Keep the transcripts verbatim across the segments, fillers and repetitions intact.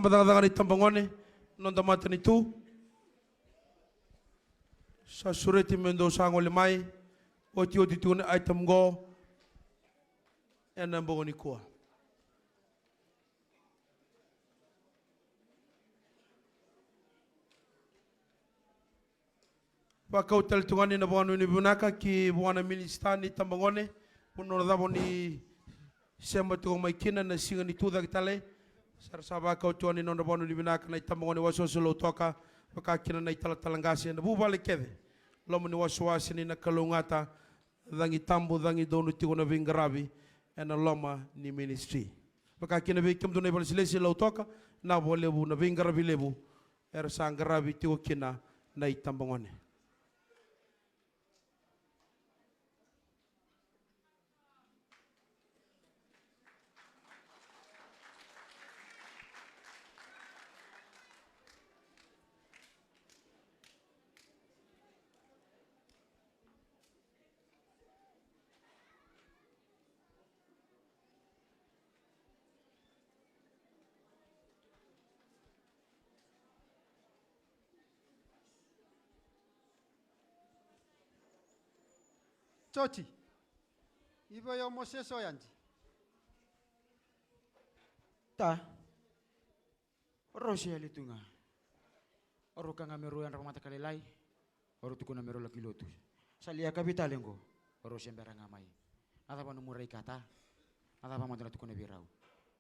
Cakacaka ni tabagone, noda matanitu. Sa sureti me dou sa gole mai. Otioti tu na item qo ena bogi nikua. Vakau tale tu ga ni na vakanuinui vinaka ki vua na minisita ni tabagone, vanua na cava ni sema tiko mai kina na siga ni tucake tale. Sa ra sa vakau tu ga ni nodra vakanuinui vinaka na itabagone wasewase Lautoka, vaka kina na italatala qase ena vuvale kece, loma ni wasewase ni na kalougata, cagi tabu, cagi donu tiko na veiqaravi ena loma ni ministry. Vaka kina vei kemudou na ivakalesilesi Lautoka, na vakalevu na veiqaravi levu era sa qaravi tiko kina na itabagone. Joti. I vei o Mosese o Yadi? Ta. O rau se yali tu ga. O rau ka ga me rau yadra vakamataka lailai. O rau tukuna me rau laki lotu. Sa lia ka vitale qo. O rau se bera ga mai. Na cava nomu rai ka ta? Na cava mada na tukuna vei rau?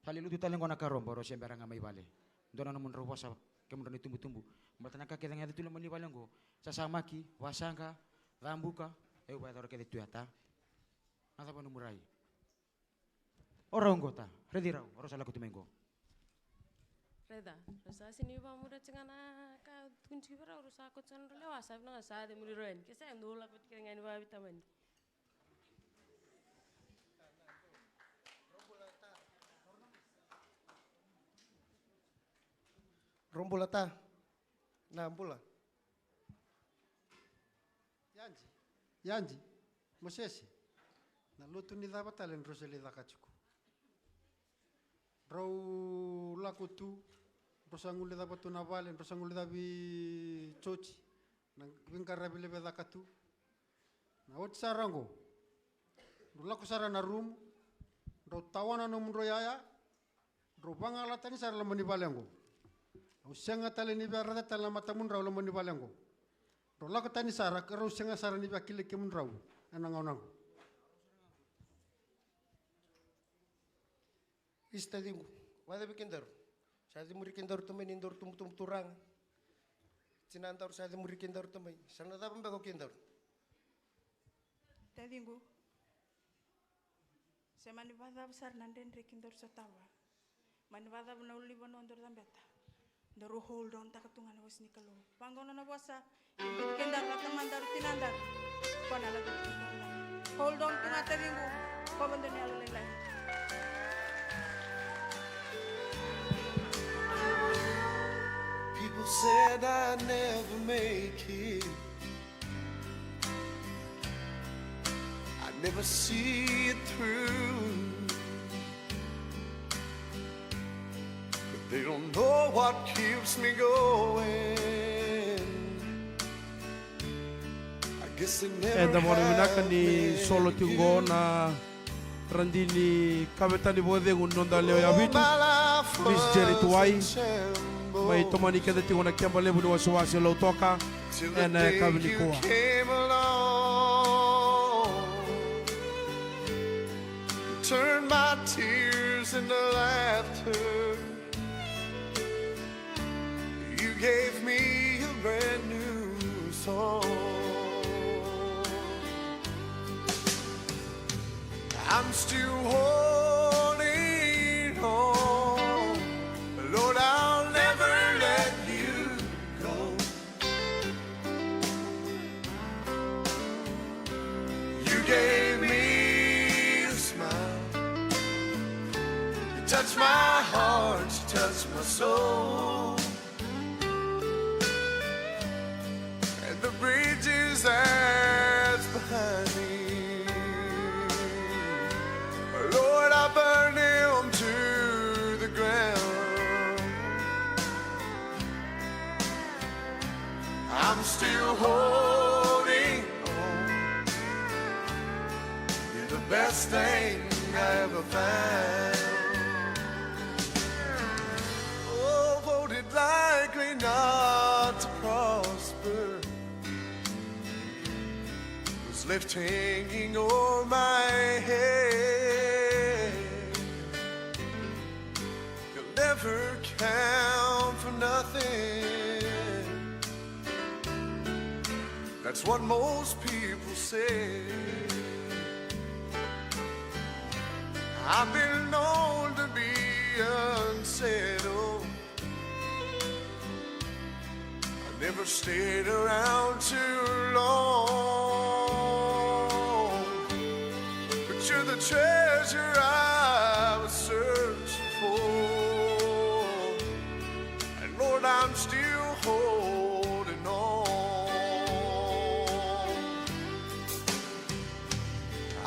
Sa lia lotu tale qo na karoba, o rau se bera ga mai vale. Dua na nomudrau vosa, kemudrau na itubutubu. Baleta na ka kece ga yaco tu loma ni vale qo. Sasamaki, vasaqa, cabuka, e vakayacora kece tu ya ta. Na cava nomu rai? O rau qo ta, raici rau, o rau sa lako tu mai qo. Raica, rau sa sini vakamuri tiko ga na ka tukuni tiko vei rau, rau sa kauta tiko na nodra lewa, sa vinaka sa cemuri rau yani. Ke sega, dou lako tiko ga yani vakavitamani. Rau bula ta. Na bula. Yadi, Yadi, Mosese, na lotu ni cava tale drau se lai caka tiko? Drau lako tu, drau sa guilecava tu na vale, drau sa guilecavi Joti, na veiqaravi levu e caka tu. Na oti sara oqo, drau lako sara na rumu, drau tawana nomudrau yaya, drau vagala tani sara loma ni vale oqo. Au sega tale ni via raica tale na matamudrau loma ni vale oqo. Drau lako tani sara, ka rau sega sara ni via kilai kemudrau ena gauna oqo. Isa, taciqu, vakacavi kedaru? Sa cemuri kedaru tamai ni daru tubutubu turaga. Tinadaru sa cemuri kedaru tamai. Sa na cava beka o kedaru? Taciqu. Se mani vakacava sara na dredre kedaru sotava. Mani vakacava na ulunivanua daru cabeta. Daru hold on taka tu ga na vosa ni Kalou. Vaqo na nona vosa. Ia biuti kedaru na tamadaru tinadaru. Ko na laki kedaru. Hold on tu ga taciqu. Ko vakadua ni yalolailai. People said I'd never make it. I never see it through. But they don't know what keeps me going. I guess they never. Eda vakavinaka ni solo tiko qo na radini kavetani vakacegu ni noda lewe ya vitu, Miss Jerry Tuwai. Mai tomani keda tiko na keba levu ni wasewase Lautoka ena yakavi nikua. Turn my tears into laughter. You gave me a brand new song. I'm still holding on. Lord, I'll never let you go. You gave me a smile. You touched my heart, you touched my soul. And the bridges that's behind me, Lord, I burn them to the ground. I'm still holding on. You're the best thing I ever found. Oh, voted likely not to prosper, was left hanging on my head. You'll never count for nothing. That's what most people say. I've been known to be unsettled. I never stayed around too long. But you're the treasure I was searching for. And Lord, I'm still holding on.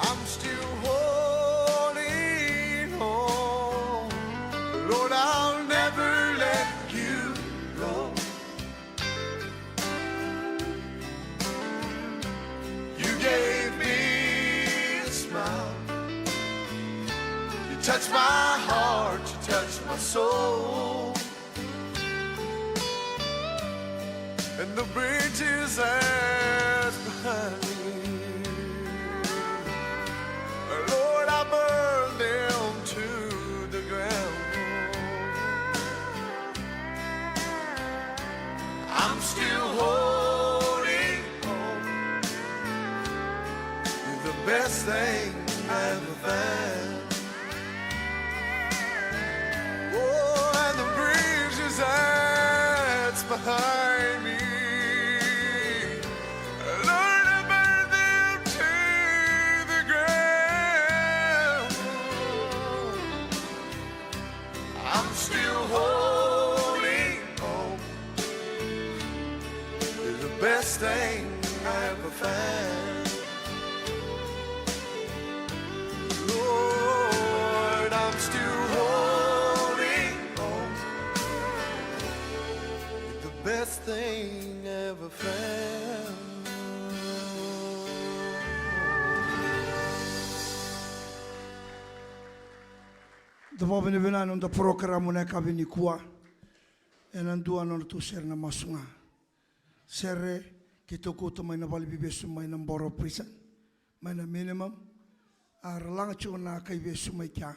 I'm still holding on. Lord, I'll never let you go. You gave me a smile. You touched my heart, you touched my soul. And the bridges that's behind me, Lord, I burn them to the ground. I'm still holding on. You're the best thing I ever found. Oh, and the bridges that's behind me, Lord, I burn them to the ground. I'm still holding on. You're the best thing I ever found. Lord, I'm still holding on. You're the best thing I ever found. Da vakavinavinaka na noda porokaramu na yakavi nikua. Ena dua na nodratou sere na masu ga. Sere keitou kauta mai na vale ni veivesu mai na Boro Prison, mai na minimum. A ra laga tiko na kaivesu mai kea.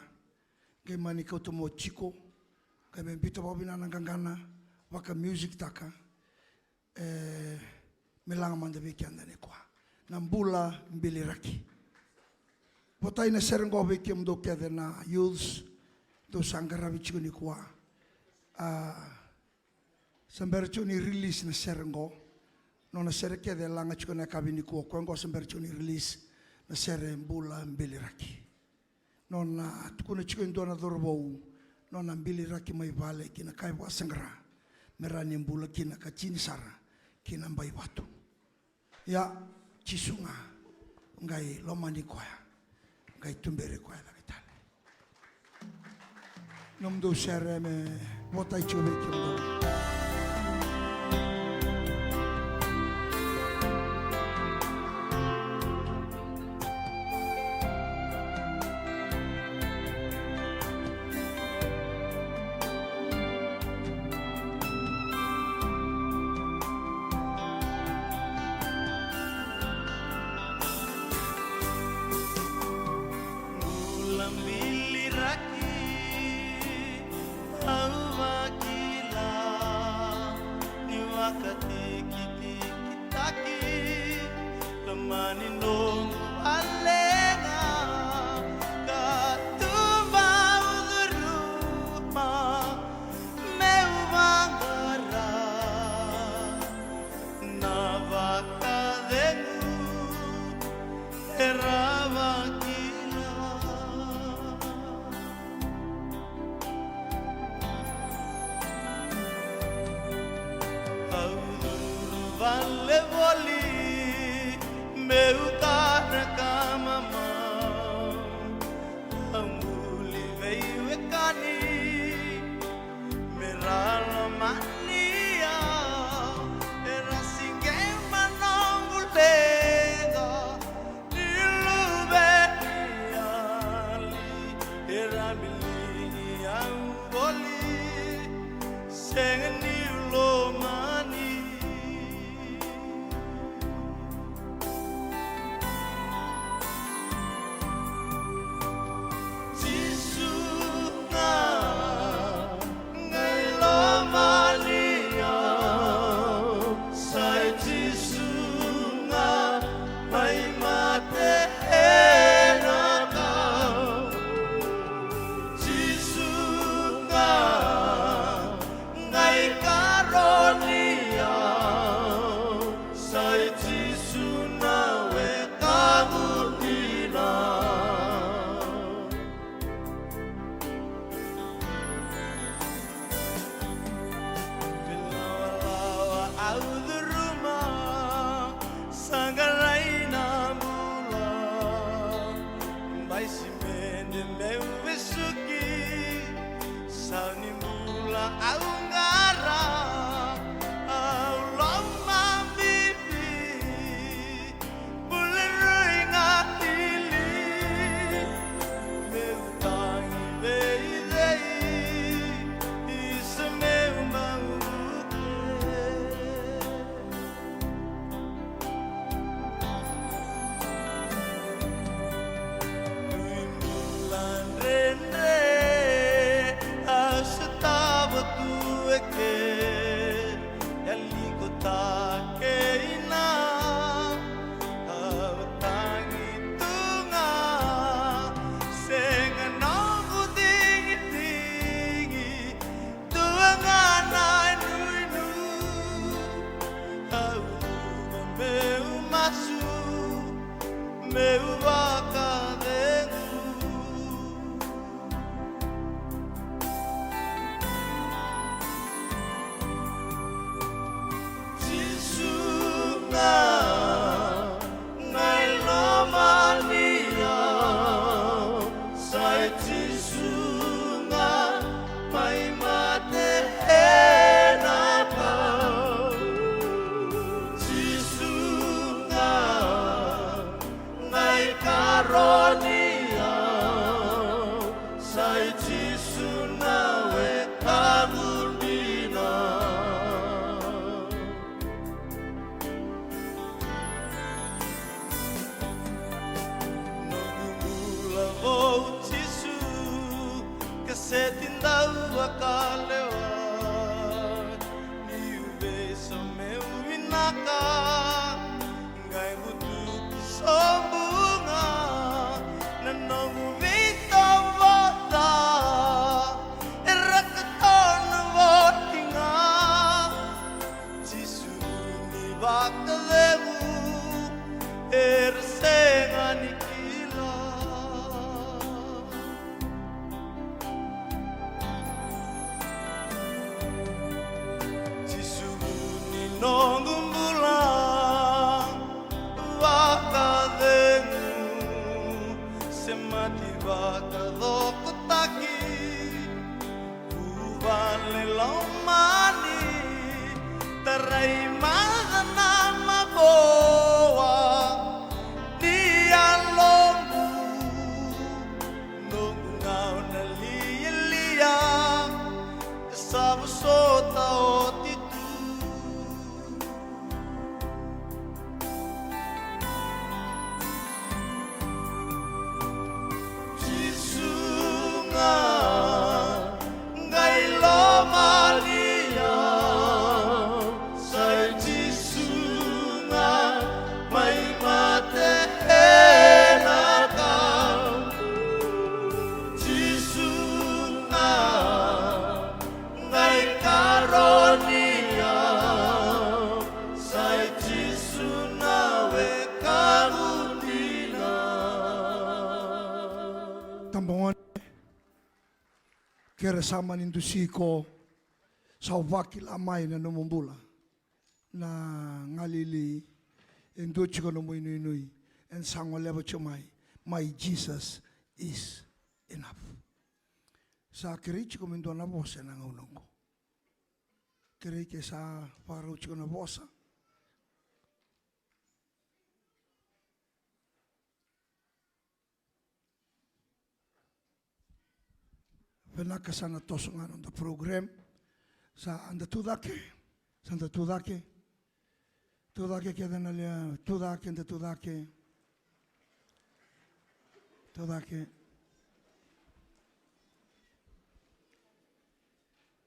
Qai mani kauta mai o Jiko, qai mai biuta vakavinaka na qaqana, vaka music taka. E, me laga mada vei keda nikua na bula biliraki. Votai na sere qo vei kemudou kece na youths dou sa qaravi tiko nikua. A, sa bera tiko ni release na sere qo. Nona sere kece e laga tiko na yakavi nikua, koya qo sa bera tiko ni release na sere bula biliraki. Nona tukuna tiko e dua na cauravou, nona biliraki mai vale ki na kai vakasaqara, me rawa ni bula kina ka tini sara ki na bai vatu. Ia, Jisu ga, qai lomani koya, qai tuberi koya cake tale. Nomudou sere me votai tiko vei kemudou. Bula biliraki, au vakila ni vakatikitikitaki, lomani noqu valega, ka tu vaucuruma meu vaqara. Na vakacegu e ra vakila. Au curu vale voli meu tara ka mamau. Au buli veiwekani me ra lomani au, era sega Sega niu lomani. Jisu ga, qai lomani au. Sa i Jisu ga mai mate ena kau. Jisu ga, qai karoni au. Sa i Jisu na wekamu dina. Vei lawalawa au curuma, sa qarai na bula. Bai simede meu vesuki, sau ni bula au qara, au lomabibi. Bula rui ga tili, meu tagi veicei, isa meu mauke. Rui bula dredre, au sa tava tu eke. Yali ko takei na, au tagi tu ga, sega noqu digidigi, dua ga na inuinui. Au cuva meu masu, meu vakacegu. Jisu ga, qai lomani au. Sa i Jisu ga mai mate ena kau. Jisu ga, qai karoni au. Sa i Jisu na wekamu dina. Noqu bula vou Jisu, ka seti dau vakalewa. Niu veisau meu vinaka, qai butuki sobu ga na noqu veitavata. Era katona voli ga, Jisu ni vakacegu, era sega ni kila. Jisu ni noqu bula, vakacegu, semati vakacokotaki, vuvale lomani, tarai maca na mavoa ni yaloqu. Noqu gauna lialia, sa vosota oti tu. Jisu ga, qai lomani au. Sa i Jisu ga mai mate ena kau. Jisu ga, qai karoni au. Sa i Jisu na wekamu dina. Tabagone, ke ra sa mani dusi iko, sa vakila mai na nomu bula. Na galili e dua tiko nomu inuinui, ena sa goleva tiko mai, my Jesus is enough. Sa kerei tiko me dua na vosa ena gauna oqo. Kerei ke sa vakarau tiko na vosa. Vinaka, sa na toso ga na noda program. Sa da tu cake. Sa da tu cake. Tu cake kece na lewe. Tu cake, da tu cake. Tu cake.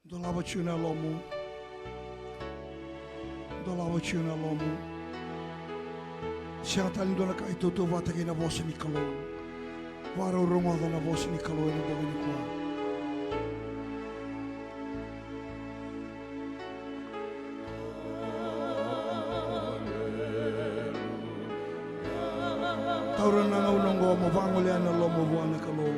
Dolava tiko na yalomu. Dolava tiko na yalomu. Sega tale ni dua na ka e tautauvata kei na vosa ni Kalou. Vakarau rogoca na vosa ni Kalou ena bogi nikua. Taura na gauna oqo mo vagolea na lomamu vua na Kalou.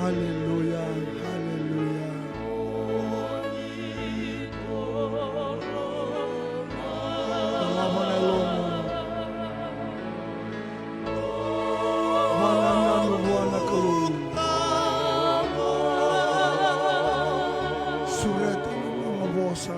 Haleluya, haleluya. Lava na yalomu. Vakanananu vua na Kalou. Sureta na nona vosa.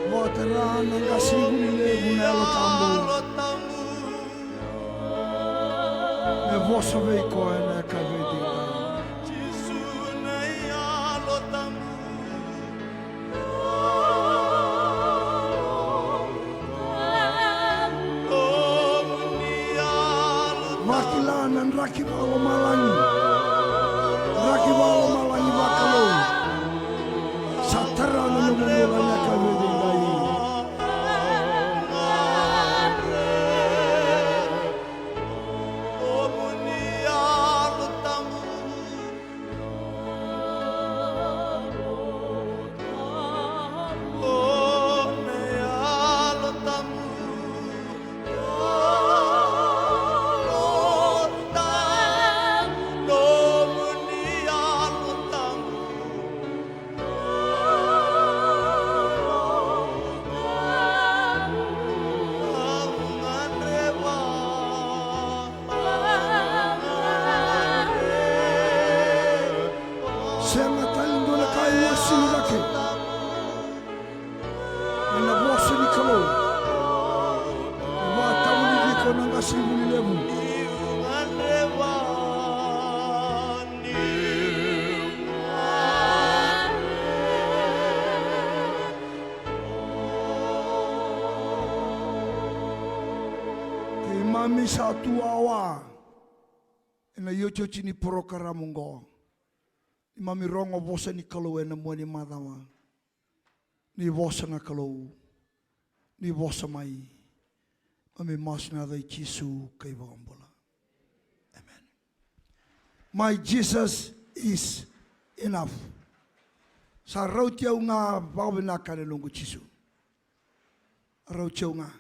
Vakatara na qasenivuli levu na Yalo Tabu. Me vosa vei koya na yakavi edaidai. Vakila na draki vakalomalagi. Draki vakalomalagi vakalou. Sa tara na nomu bula na yakavi edaidai. Sega tale ni dua na ka e uasivi cake. Ena vosa ni Kalou. E vakatavulici iko na qasenivuli levu. Keimami sa tu wawa ena iotioti ni porokaramu oqo. Neimami rogo vosa ni Kalou ena mua ni macawa. Ni vosa na Kalou. Ni vosa mai. Keimami masu ena yaca i Jisu ka iVakabula. Amen. My Jesus is enough. Sa rauti au ga vakavinaka na noqu Jisu. Rauti au ga.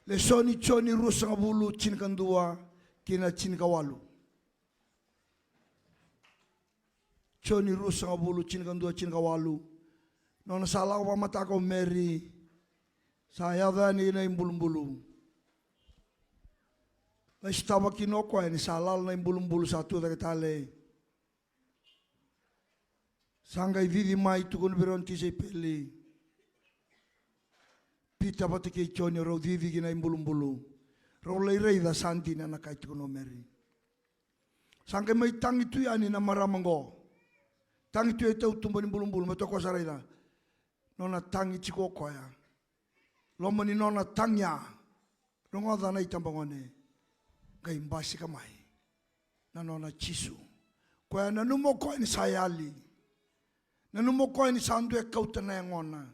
Lesoni Joni ruasagavulu, tinikadua kei na tinikawalu. Joni ruasagavulu, tinikadua, tinikawalu. Nona sa lako vakamataka o Meri, sa yaco yani na ibulubulu. Lai sotava kina o koya ni sa lala na ibulubulu, sa tu cake tale. Sa qai cici mai, tukuna vei rau na tisaipeli, Pita vata kei Joni, rau cici ki na ibulubulu. Rau lai raica sa dina na ka e tukuna o Meri. Sa qai mai tagi tu yani na marama qo. Tagi tu e tautuba ni bulubulu, me tokosa raica. Nona tagi tiko o koya. loma ni nona tagia. Rogoca na itabagone, qai basika mai na nona Jisu. Koya nanuma o koya ni sa yali. Nanuma o koya ni sa dua e kauta na yagona.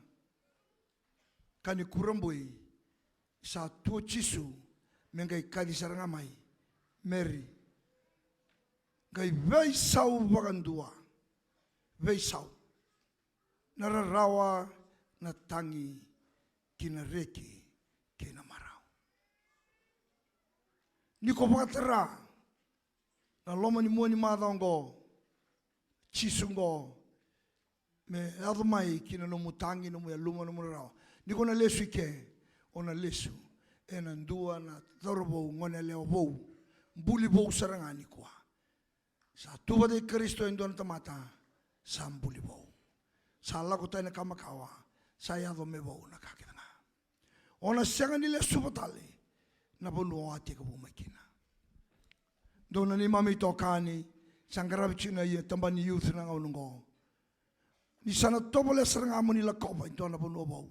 Ka ni kurabui, sa tu o Jisu me qai kaci sara ga mai. Meri, qai veisau vakadua. Veisau. Na rarawa, na tagi, kei na reki, kei na marau. Ni ko vakatara na loma ni mua ni macawa oqo, Jisu oqo, me yaco mai ki na nomu tagi, nomu yaluma, nomu rarawa. Ni ko na lesu i ke, o na lesu ena dua na cauravou, gone yalewa vou, buli vou sara ga nikua. Sa tu vata i Karisito e dua na tamata, sa buli vou. Sa lako tani na ka makawa, sa yaco me vou na ka kece ga. O na sega ni lesuva tale na vanua o a tekivu mai kina. Dou na neimami itokani, sa qaravi tiko na ia tabana ni youth na gauna oqo. Ni sa na tovolea sara ga mo ni lakova e dua na vanua vou.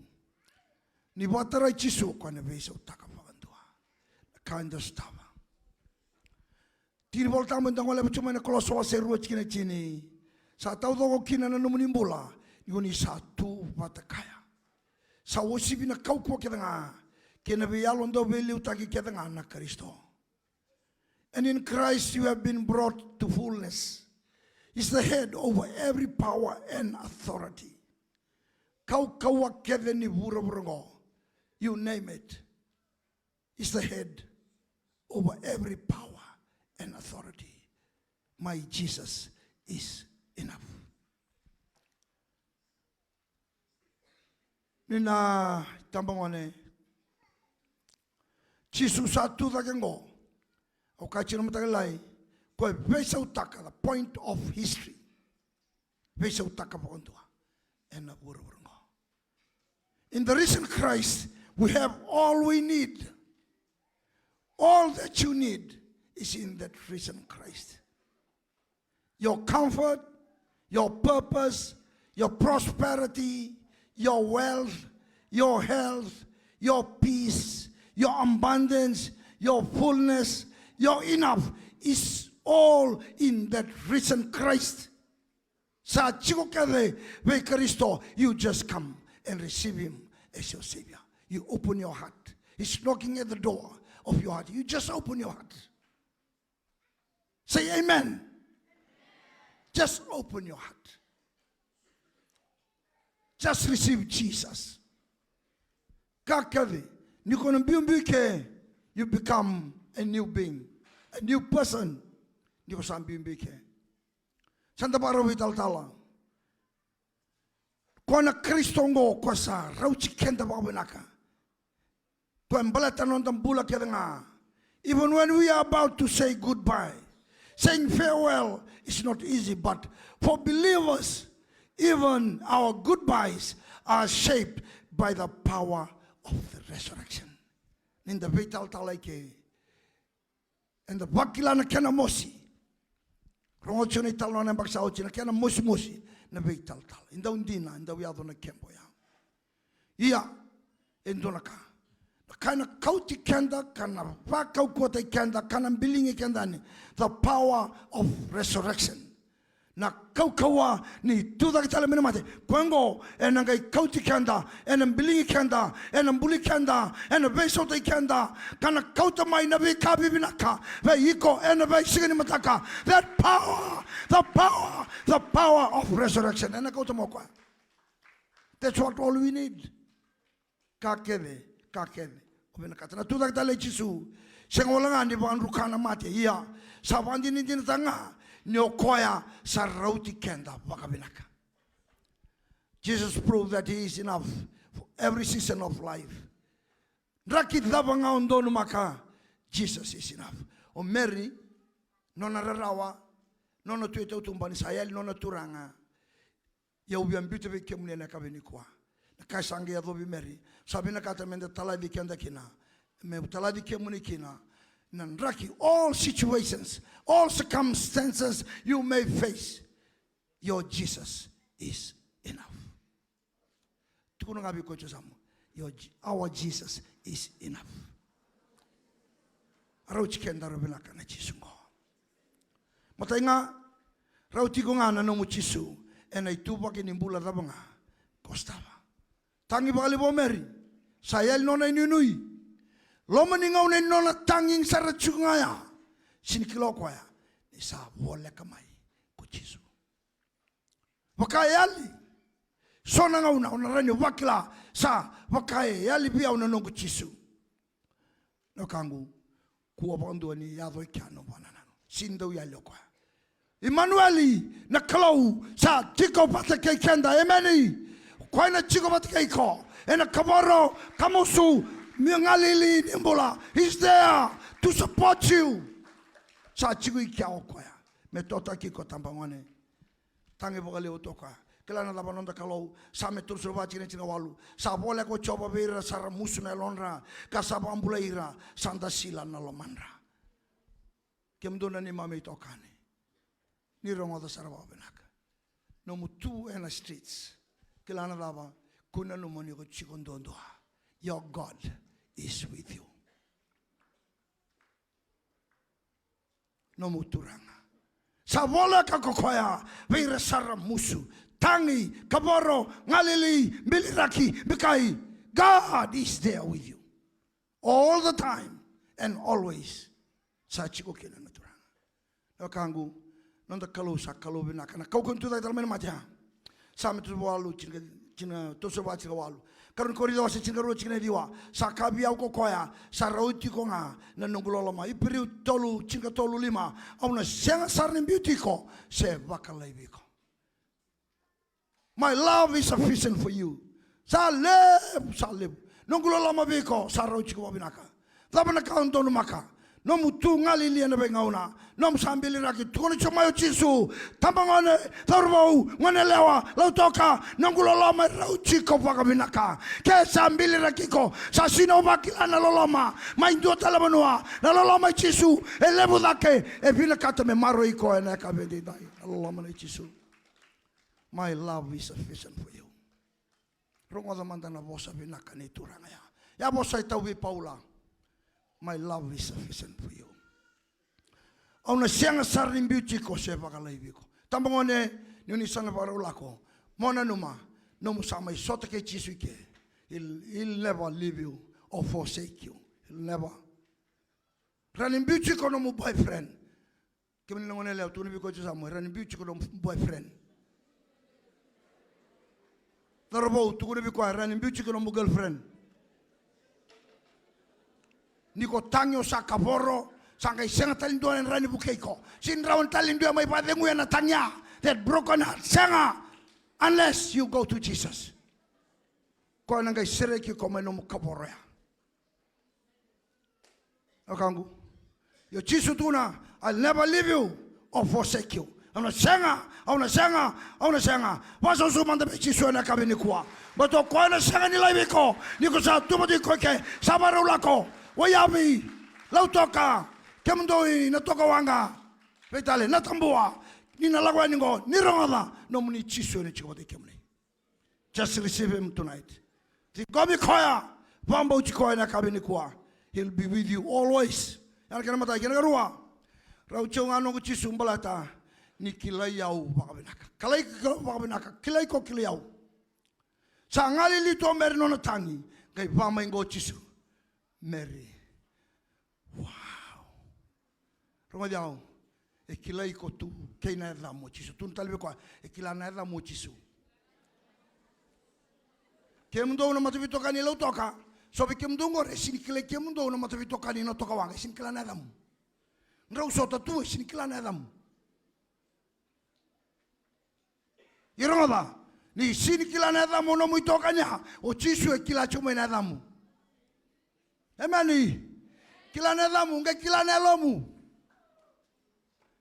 Ni vakatarai Jisu, o koya na veisautaka vakadua na ka eda sotava. Tiki ni Volatabu eda goleva tu mai na Kolosa wase rua tikina tini. Sa taucoko kina na nomuni bula ni ko ni sa tu vata kaya. Sa uasivi na kaukauwa kece ga kei na veiyalo dau veiliutaki kece ga na Karisito. And in Christ you have been brought to fullness. He's the head over every power and authority. Kaukauwa kece ni vuravura oqo, you name it. He's the head over every power and authority. My Jesus is enough. Ni na tabagone, Jisu sa tu cake oqo. Au kaya tiko na mataka lailai, ko e veisautaka, the point of history. Veisautaka vakadua ena vuravura oqo. In the risen Christ, we have all we need. All that you need is in that risen Christ. Your comfort, your purpose, your prosperity, your wealth, your health, your peace, your abundance, your fullness, your enough is all in that risen Christ. Sa tiko kece vei Karisito, you just come and receive him as your Savior. You open your heart. He's knocking at the door of your heart. You just open your heart. Say amen. Just open your heart. Just receive Jesus. Ka kece, ni ko na biubiu ke, you become a new being, a new person. Ni ko sa biubiu ke. Sa da vakarau veitalatala. Ko na Karisito oqo, ko sa rauti keda vakavinaka. Ko e baleta na noda bula kece ga. Even when we are about to say goodbye, saying farewell is not easy, but for believers, even our goodbyes are shaped by the power of the resurrection. Ni da veitalatala i ke, eda vakila na kena mosi. Rogoca tiko na italanoa na yabaki sa oti, na kena mosimosi na veitalatala. E dau dina, e dau yaco na kebo ya. Ia, e dua na ka. Na ka ena kauti keda, ka na vakaukauwataki keda, ka na biligi keda yani. The power of resurrection. Na kaukauwa ni tucake tale mai na mate. Koya oqo ena qai kauti keda, ena biligi keda, ena buli keda, ena veisautaki keda, ka na kauta mai na veika vivinaka vei iko ena veisiga ni mataka. That power, the power, the power of resurrection. Ena kauta mai o koya. That's what all we need. Ka kece, ka kece o vinakata. Na tucake tale i Jisu, sega wale ga ni vakadruka na mate, ia sa vakadinadinataka ga ni o koya sa rauti keda vakavinaka. Jesus proved that he is enough for every season of life. Draki cava ga o donumaka, Jesus is enough. O Meri, nona rarawa, nona tu e tautuba ni sa yali nona turaga. Ia au via biuta vei kemuni ena yakavi nikua. Na ka sa qai yacovi Meri. Sa vinakata meda talaci keda kina. Me talaci kemuni kina. Na draki, all situations, all circumstances you may face, your Jesus is enough. Tukuna ga vei koya tu yasamu. Your Je-, our Jesus is enough. Rauti keda vinaka na Jisu qo. Matai ga, rauti iko ga na nomu Jisu ena ituvaki ni bula cava ga ko sotava. Tagi vakalevu o Meri, sa yali nona inuinui. Loma ni gauna ni nona tagi sara tiko ga ya, sega ni kila o koya ni sa voleka mai ko Jisu. Vaka e yali. So na gauna o na rawa ni vakila, sa vaka e yali vei au na noqu Jisu. Na wekaqu, kua vakadua ni yaco i kea na vakanananu. Sega ni dau yali o koya. Imanueli, na Kalou sa tiko vata kei keda. Emeni. O koya na tiko vata kei iko ena kavoro, kamusu, me galili ni bula. He's there to support you. Sa tiko i kea o koya me totaki iko, tabagone. Tagi vakalevu toka. Kila na cava? Noda Kalou. Same tolusagavulu va, tikina tinikawalu. Sa voleka o Jiova vei ira sa ra musu na yalodra, ka sa vakabulai ira sa dasila na lomadra. Kemudou na neimami itokani, ni rogoca sara vakavinaka. Nomu tu ena streets, kila na cava? Kua ni nanuma ni ko tiko duadua. Your God is with you. Nomu Turaga. Sa voleka ko koya vei ira sa ra musu, tagi, kavoro, galili, biliraki, bikai. God is there with you all the time and always. Sa tiko kina na Turaga. Na wekaqu, noda Kalou sa Kalou vinaka. Na kaukauwa ni tucake tale mai na mate ya. Same tolusagavulu walu, tikina, tikina, tolusagavulu va, tikina walu. Karua ni Korinica wase tinikarua, tikina ciwa. Sa kaya vei au ko koya, sa rauti iko ga na noqu loloma. Iperiu tolu, tinikatolu, lima. Au na sega sara ni biuti iko se vakalaivi iko. My love is sufficient for you. Sa levu, sa levu. Noqu loloma vei iko sa rauti iko vakavinaka. Cava na ka o donumaka? Nomu tu galili ena veigauna. Nomu sa biliraki, tukuna tiko mai o Jisu. Tabagone, cauravou, goneyalewa, lautoka, noqu loloma e rauti iko vakavinaka. Ke sa biliraki iko, sa sega ni vakila na loloma mai dua tale na vanua. Na loloma i Jisu e levu cake, e vinakata me maroroi iko ena yakavi edaidai. Na loloma nei Jisu. My love is sufficient for you. Rogoca mada na vosa vinaka ni Turaga ya. Ya vosa e tau vei Paula. My love is sufficient for you. Au na sega sara ni biuti iko se vakalaivi iko. Tabagone, ni o ni sa na vakarau lako, mo nanuma, nomu sa mai sota kei Jisu i ke. He'll, he'll never leave you or forsake you. He'll never. Rawa ni biuti iko nomu boyfriend. Kemuni na goneyalewa, tukuna vei koya tiko, sa mo, rawa ni biuti iko nomu boyfriend. Cauravou, tukuna vei koya, rawa ni biuti iko nomu girlfriend. Ni ko tagi, o sa kavoro, sa qai sega tale ni dua e rawa ni vukei iko. Sega ni rawa tale ni dua e mai vakacegui ena tagi ya. That broken heart, sega. Unless you go to Jesus. Koya na qai sereki iko mai nomu kavoro ya. Wekaqu. Io, Jisu tukuna, I'll never leave you or forsake you. Au na sega, au na sega, au na sega. Vakasusu mada vei Jisu ena yakavi nikua. Baleta o koya na sega ni laivi iko ni ko sa tu vata iko i ke, sa vakarau lako. Veiyavi, lautoka, kemudou i Natokawaqa, vei tale, Natabua, ni na lako yani qo, ni rogoca, nomuni Jisu ena tiko vata kei kemuni. Just receive him tonight. Ciqomi koya, vakabauti koya ena yakavi nikua. He'll be with you always. Yana kena imatai, kena ikarua. Rauti au ga noqu Jisu baleta ni kilai au vakavinaka. Kilai iko vakavinaka, kilai iko, kilai au. Sa galili tu o Meri nona tagi, qai vaka mai qo o Jisu. Meri. Wow. Rogoci au. E kilai iko tu kei na yacamu o Jisu. Tukuna tale vei koya, e kila na yacamu o Jisu. Kemudou na mataveitokani Lautoka, so vei kemudou qori e sega ni kilai kemudou na mataveitokani Natokawaqa, e sega ni kila na yacamu. Drau sota tu, e sega ni kila na yacamu. Ia rogoca, ni sega ni kila na yacamu o nomu itokani ya, o Jisu e kila tiko mai na yacamu. Emeni. Kila na yacamu, qai kila na yalomu.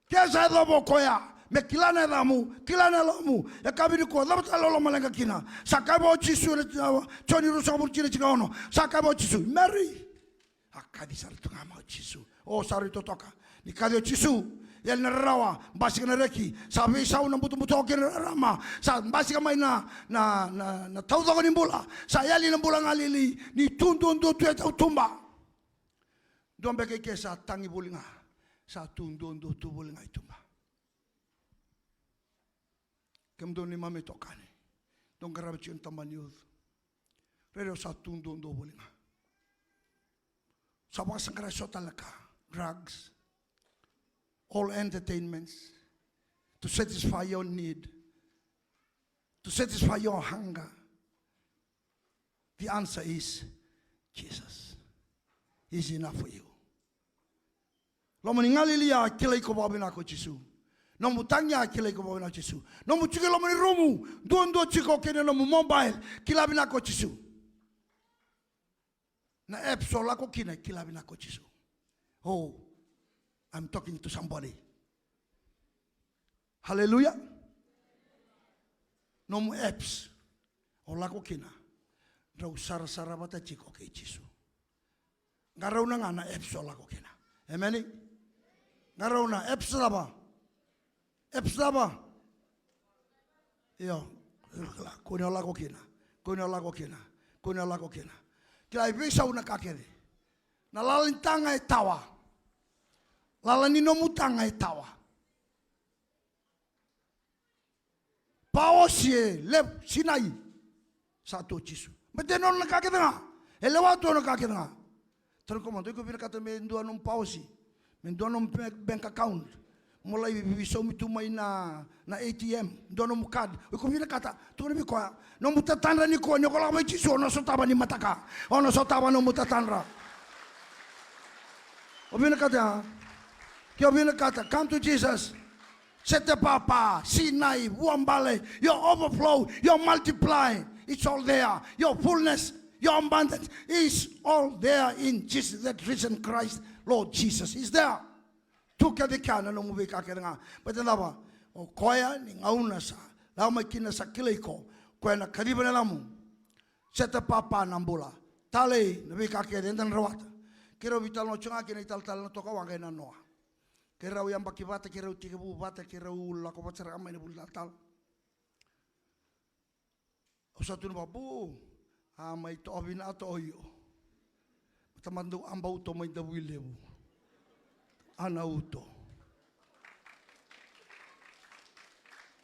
Ke sa yacova o koya me kila na yacamu, kila na yalomu, e ka vei nikua, cava tale o lomaleqa kina? Sa kaya vua o Jisu ena, uh, Joni ruasagavulu, tikina tinikaono. Sa kaya vua o Jisu, Meri. A kaci sara tu ga mai o Jisu. O sa rui totoka. Ni kaci o Jisu, yali na rarawa, basika na reki, sa veisau na butobuto kei na rarama, sa basika mai na, na, na, na taucoko ni bula, sa yali na bula galili, ni tu duadua tu e tautuba. Dua beka i ke sa tagi voli ga, sa tu duadua tu voli ga i tuba. Kemudou neimami itokani, dou qarava tiko na tabana ni youth. Rairai o sa tu duadua voli ga. Sa vakasaqarai so tale na ka, drugs, all entertainments, to satisfy your need, to satisfy your hunger. The answer is Jesus. Is enough for you. Loma ni galili a kilai iko vakavinaka o Jisu. Nomu tagi a kilai iko vakavinaka o Jisu. Nomu tiko i loma ni rumu, duadua tiko kei na nomu mobile, kila vinaka o Jisu. Na apps o lako kina, kila vinaka o Jisu. Oh, I'm talking to somebody. Haleluya. Nomu apps o lako kina, drau sarasara vata tiko kei Jisu. Qarauna ga na apps o lako kina. Emeni. Qarauna apps cava? Apps cava? Io. Kua ni o lako kina. Kua ni o lako kina. Kua ni o lako kina. Kila e veisau na ka kece. Na lala ni taga e tawa. Lala ni nomu taga e tawa. Paosi e levu, sinai. Sa tu o Jisu. Baleta e nona na ka kece ga. E lewa tu na ka kece ga. Taro ko mada, iko vinakata me dua nomu paosi, me dua nomu bank, bank account, mo lai veisaumi tu mai na, na A T M, dua nomu card. Iko vinakata, tukuna vei koya, nomu tatadra nikua ni o lako mai Jisu, o na sotava ni mataka. O na sotava nomu tatadra. O vinakata, ke o vinakata, come to Jesus. Sete papa, sinai, vuabale, your overflow, your multiply, it's all there. Your fullness, your abundance is all there in Jesus, that risen Christ, Lord Jesus is there. Tu kece kea na nomu veika kece ga. Baleta cava? O koya ni gauna sa lako mai kina sa kilai iko, koya na kaciva na yacamu. Sete papa na bula. Talei na veika kece eda na rawata. Keirau veitalanoa tiko ga kei na italatala na toka waqa ena noa. Keirau yabaki vata, keirau tekivu vata, keirau lako vata sara ga mai na vuli talatala. Au sa tukuna vaqo, bu, a mai toka vinaka toka o io. Tamata dau aba uto mai Davuilevu. Ana uto.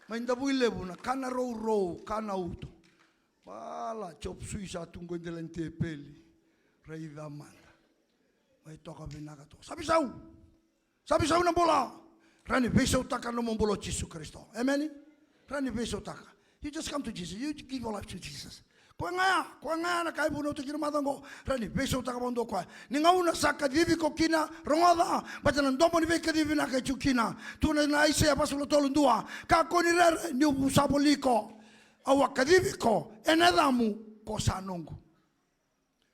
Mai Davuilevu na kana rourou, kana uto. Bala, chop suey sa tu qo e dela ni tepeli. Raica mada. Mai toka vinaka toka. Sa veisau. Sa veisau na bula. Rawa ni veisautaka na nomu bula o Jisu Karisito. Emeni? Rawa ni veisautaka. You just come to Jesus. You give your life to Jesus. Koya ga ya, koya ga ya na ka e vunautaki kina mada oqo. Rawa ni veisautaka vakadua o koya. Ni gauna sa kacivi iko kina, rogoca. Baleta na domo ni veikacivi vinaka e tu kina. Tukuna na Aisea vasagavulu ka tolu dua. Kakua ni rere, niu sa voli iko. Au a kacivi iko ena yacamu, ko sa noqu.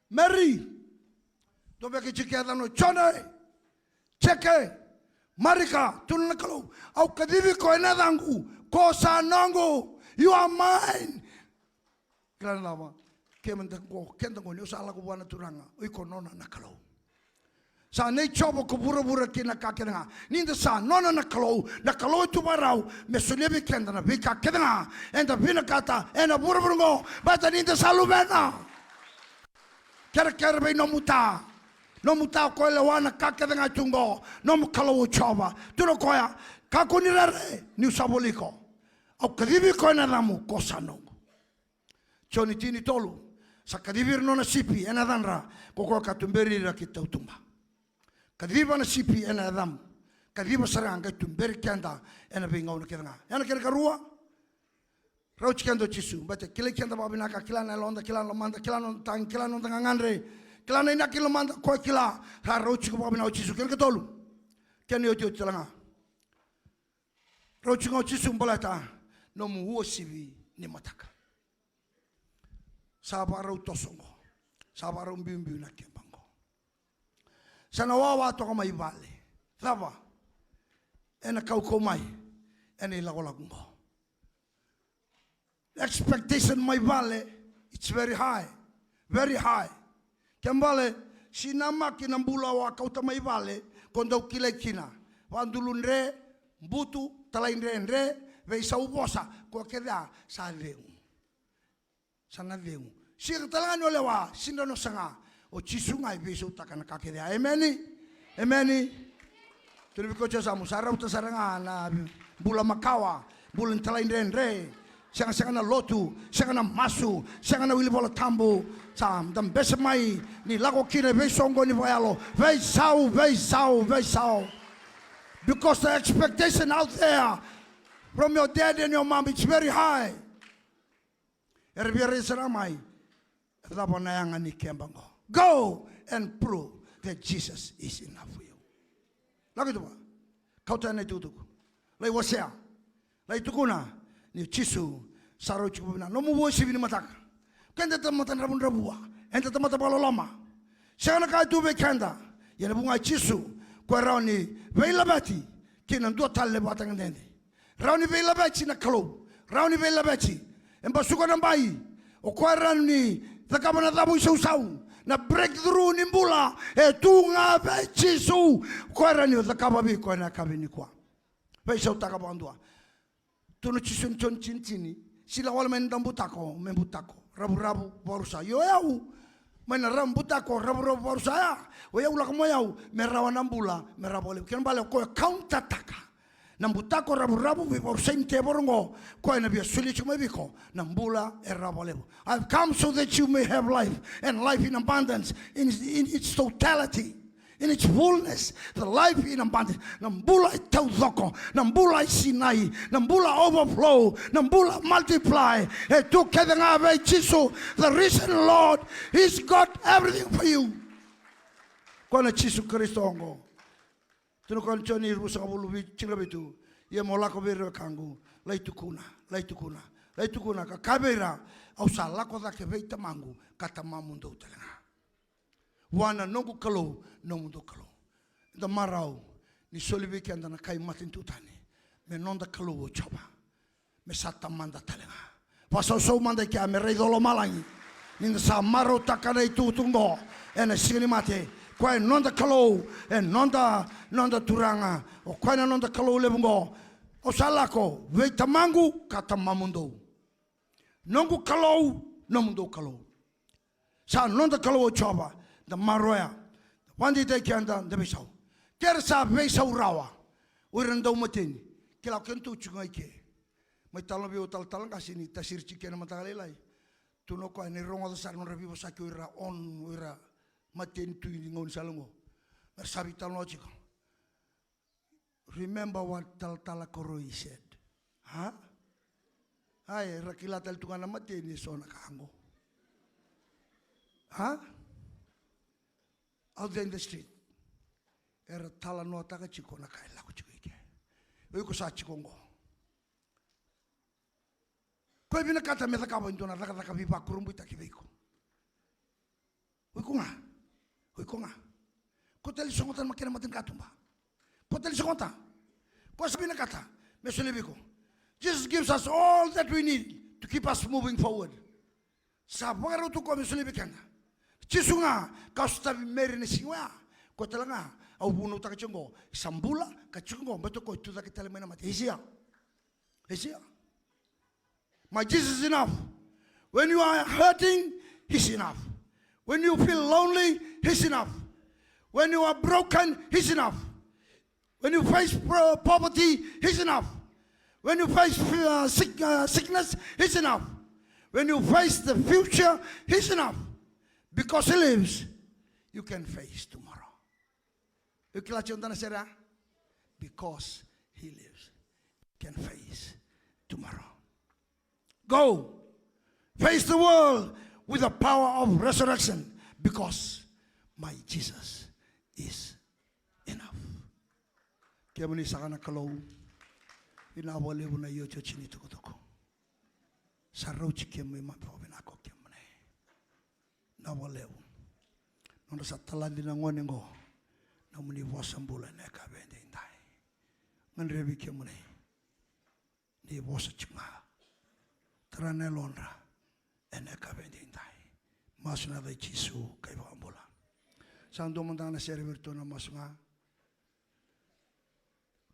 Meri. Dua beka e tiko e yacana o Jone, Jeke, Marika, tukuna na Kalou. Au kacivi iko ena yacaqu, ko sa noqu. You are mine. Kila na cava? Kemada qo, keda qo, ni o sa lako vua na Turaga, o iko nona na Kalou. Sa nei Jiova ko vuravura kei na ka kece ga. Ni da sa nona na Kalou, na Kalou e tu vakarau me solia vei keda na veika kece ga eda vinakata ena vuravura oqo, baleta ni da sa luvena. Kerekere vei nomu ta. Nomu ta o koya e lewa na ka kece ga e tu oqo. Nomu Kalou o Jiova. Tukuna o koya, kakua ni rere, niu sa voli iko. Au kacivi iko ena yacamu, ko sa noqu. Joni tini tolu, sa kacivi ira na nona sipi ena yacadra, ko koya ka tuberi ira ki tautuba. Kaciva na sipi ena yacamu, kaciva sara ga qai tuberi keda ena veigauna kece ga. Ena kena karua, rauti keda o Jisu, baleta kilai keda vakavinaka, kila na yaloda, kila na lomada, kila na noda tagi, kila na noda gagadre, kila na inaki ni lomada, koya kila, ra rauti iko vakavinaka o Jisu. Kena katolu, kena iotioti tale ga. Rauti ga o Jisu baleta nomu uasivi ni mataka. Sa vakarau toso oqo. Sa vakarau biubiu na keba oqo. Sa na wawa toka mai vale. Cava? Ena kaukau mai ena ilakolako oqo. Expectation mai vale, it's very high. Very high. Kena ibalebale, Sinamaki na bula o a kauta mai vale, ko dau kilai kina. Vadulu dre, butu, talaidredre, veisau vosa, ko kece a sa cegu. Sa na cegu. Sega tale ga ni o lewa, sidra no saga. O Jisu ga e veisautaka na ka kece a. Emeni? Emeni? Tuni vei koya e yasamu, sa rauta sara ga na bula makawa, bula ni talaidredre, sega, sega na lotu, sega na masu, sega na wili Vola Tabu. Sa da bese mai ni lako kina e veisoqoni vakayalo. Veisau, veisau, veisau. Because the expectation out there from your dad and your mom, it's very high. Era via rai sara mai. Cava na yaga ni keba qo? Go and prove that Jesus is enough for you. Lako i tuba. Kauta na itukutuku. Lai wasea. Lai tukuna ni Jisu sa rau tiko vina. Nomu uasivi ni mataka. Keda tamata dravudravua. Eda tamata vakaloloma. Sega na ka e tu vei keda. Ia na vuqa i Jisu, ko e rawa ni veilaveti kina dua tale na ivakatagedegede. Rawa ni veilaveti na Kalou. Rawa ni veilaveti. E basuka na bai. O koya e rawa ni cakava na cavu isausau. Na breakthrough ni bula e tu ga vei Jisu. O koya e rawa ni cakava vei iko ena yakavi nikua. Veisautaka vakadua. Tukuna o Jisu ena Joni tini tini. Sega ni lako wale mai na daubutako me butako ravuravu vakarusa. Io, o yau mai na daubutako ravuravu vakarusa ya. O yau lako mai, o yau me rawa na bula me rawa vakalevu. Kena ibalebale o koya e kauntataka na butako ravuravu veivakarusai ni tevoro oqo, koya ena via solia tiko mai vei iko na bula e rawa vakalevu. I've come so that you may have life, and life in abundance, in, in its totality, in its fullness, the life in abundance. Na bula e taucoko, na bula e sinai, na bula overflow, na bula multiply. E tu kece ga vei Jisu. The risen Lord, He's got everything for you. Koya na Jisu Karisito oqo. Tukuna o koya ena Joni ruasagavulu, tinikavitu. Ia mo lako vei ira na wekaqu, lai tukuna, lai tukuna, lai tukuna, ka kaya vei ira, au sa lako cake vei Tamaqu ka Tamamudou tale ga. Vua na noqu Kalou, nomudou Kalou. Eda marau ni soli vei keda na kai matanitu tani me noda Kalou o Jiova. Me sa Tamada tale ga. Vakasausau mada i kea me raica o lomalagi ni da sa marautaka na itukutuku oqo ena Siga ni Mate. Koya e noda Kalou, e noda, noda Turaga. O koya na noda Kalou levu oqo. Au sa lako vei Tamaqu ka Tamamudou. Noqu Kalou, nomudou Kalou. Sa noda Kalou o Jiova. Da maroroya, da vakadeitaki keda, da veisau. Ke ra sa veisau rawa o ira na daumateni, kila o kedatou tiko ga i ke. Mai talanoa vei au o talatala qase ni tasiri tiko kina na mataka lailai. Tukuna o koya ni rogoca sara na nodra veivosaki o ira, o ira mateni tu i gaunisala oqo. Me ra sa veitalanoa tiko. Remember what Talatala Koroi said. A? Ai, ra kila tale tu ga na mateni e so na ka oqo. A? Out there in the street. Era talanoataka tiko na ka e lako tiko i ke. O iko sa tiko oqo. Ko e vinakata me cakava e dua na cakacaka veivakurabuitaki vei iko. O iko ga. O iko ga. Ko tale sogota na kena matanikatuba. Ko tale sogota. Ko sa vinakata me solia vei iko. Jesus gives us all that we need to keep us moving forward. Sa vakarau tu o koya me solia vei keda. Jisu ga, ka sotavi Meri na siga oya. Ko tale ga, au vunautaka tiko oqo, sa bula, ka tiko oqo, baleta o koya e tucake tale mai na mate. He's here. He's here. My Jesus is enough. When you are hurting, He's enough. When you feel lonely, He's enough. When you are broken, He's enough. When you face pro- poverty, He's enough. When you face uh, sick, uh, sickness, He's enough. When you face the future, He's enough. Because He lives, you can face tomorrow. Iko kila tiko na sere ya? Because He lives, you can face tomorrow. Go. Face the world with the power of resurrection, because my Jesus is enough. Kemuni saka na Kalou, vinaka vakalevu na iotioti ni tukutuku. Sa rauti kemuni, mai vakavinaka o kemuni. Vinaka vakalevu. Nodra sa talaci na gone oqo, nomuni vosa bula ena yakavi edaidai. Gadrevi kemuni. Ni vosa tiko ga. Tara na yalodra ena yakavi edaidai. Masu ena yaca i Jisu ka iVakabula. Sa dua mada ga na sere vei iratou na masu ga.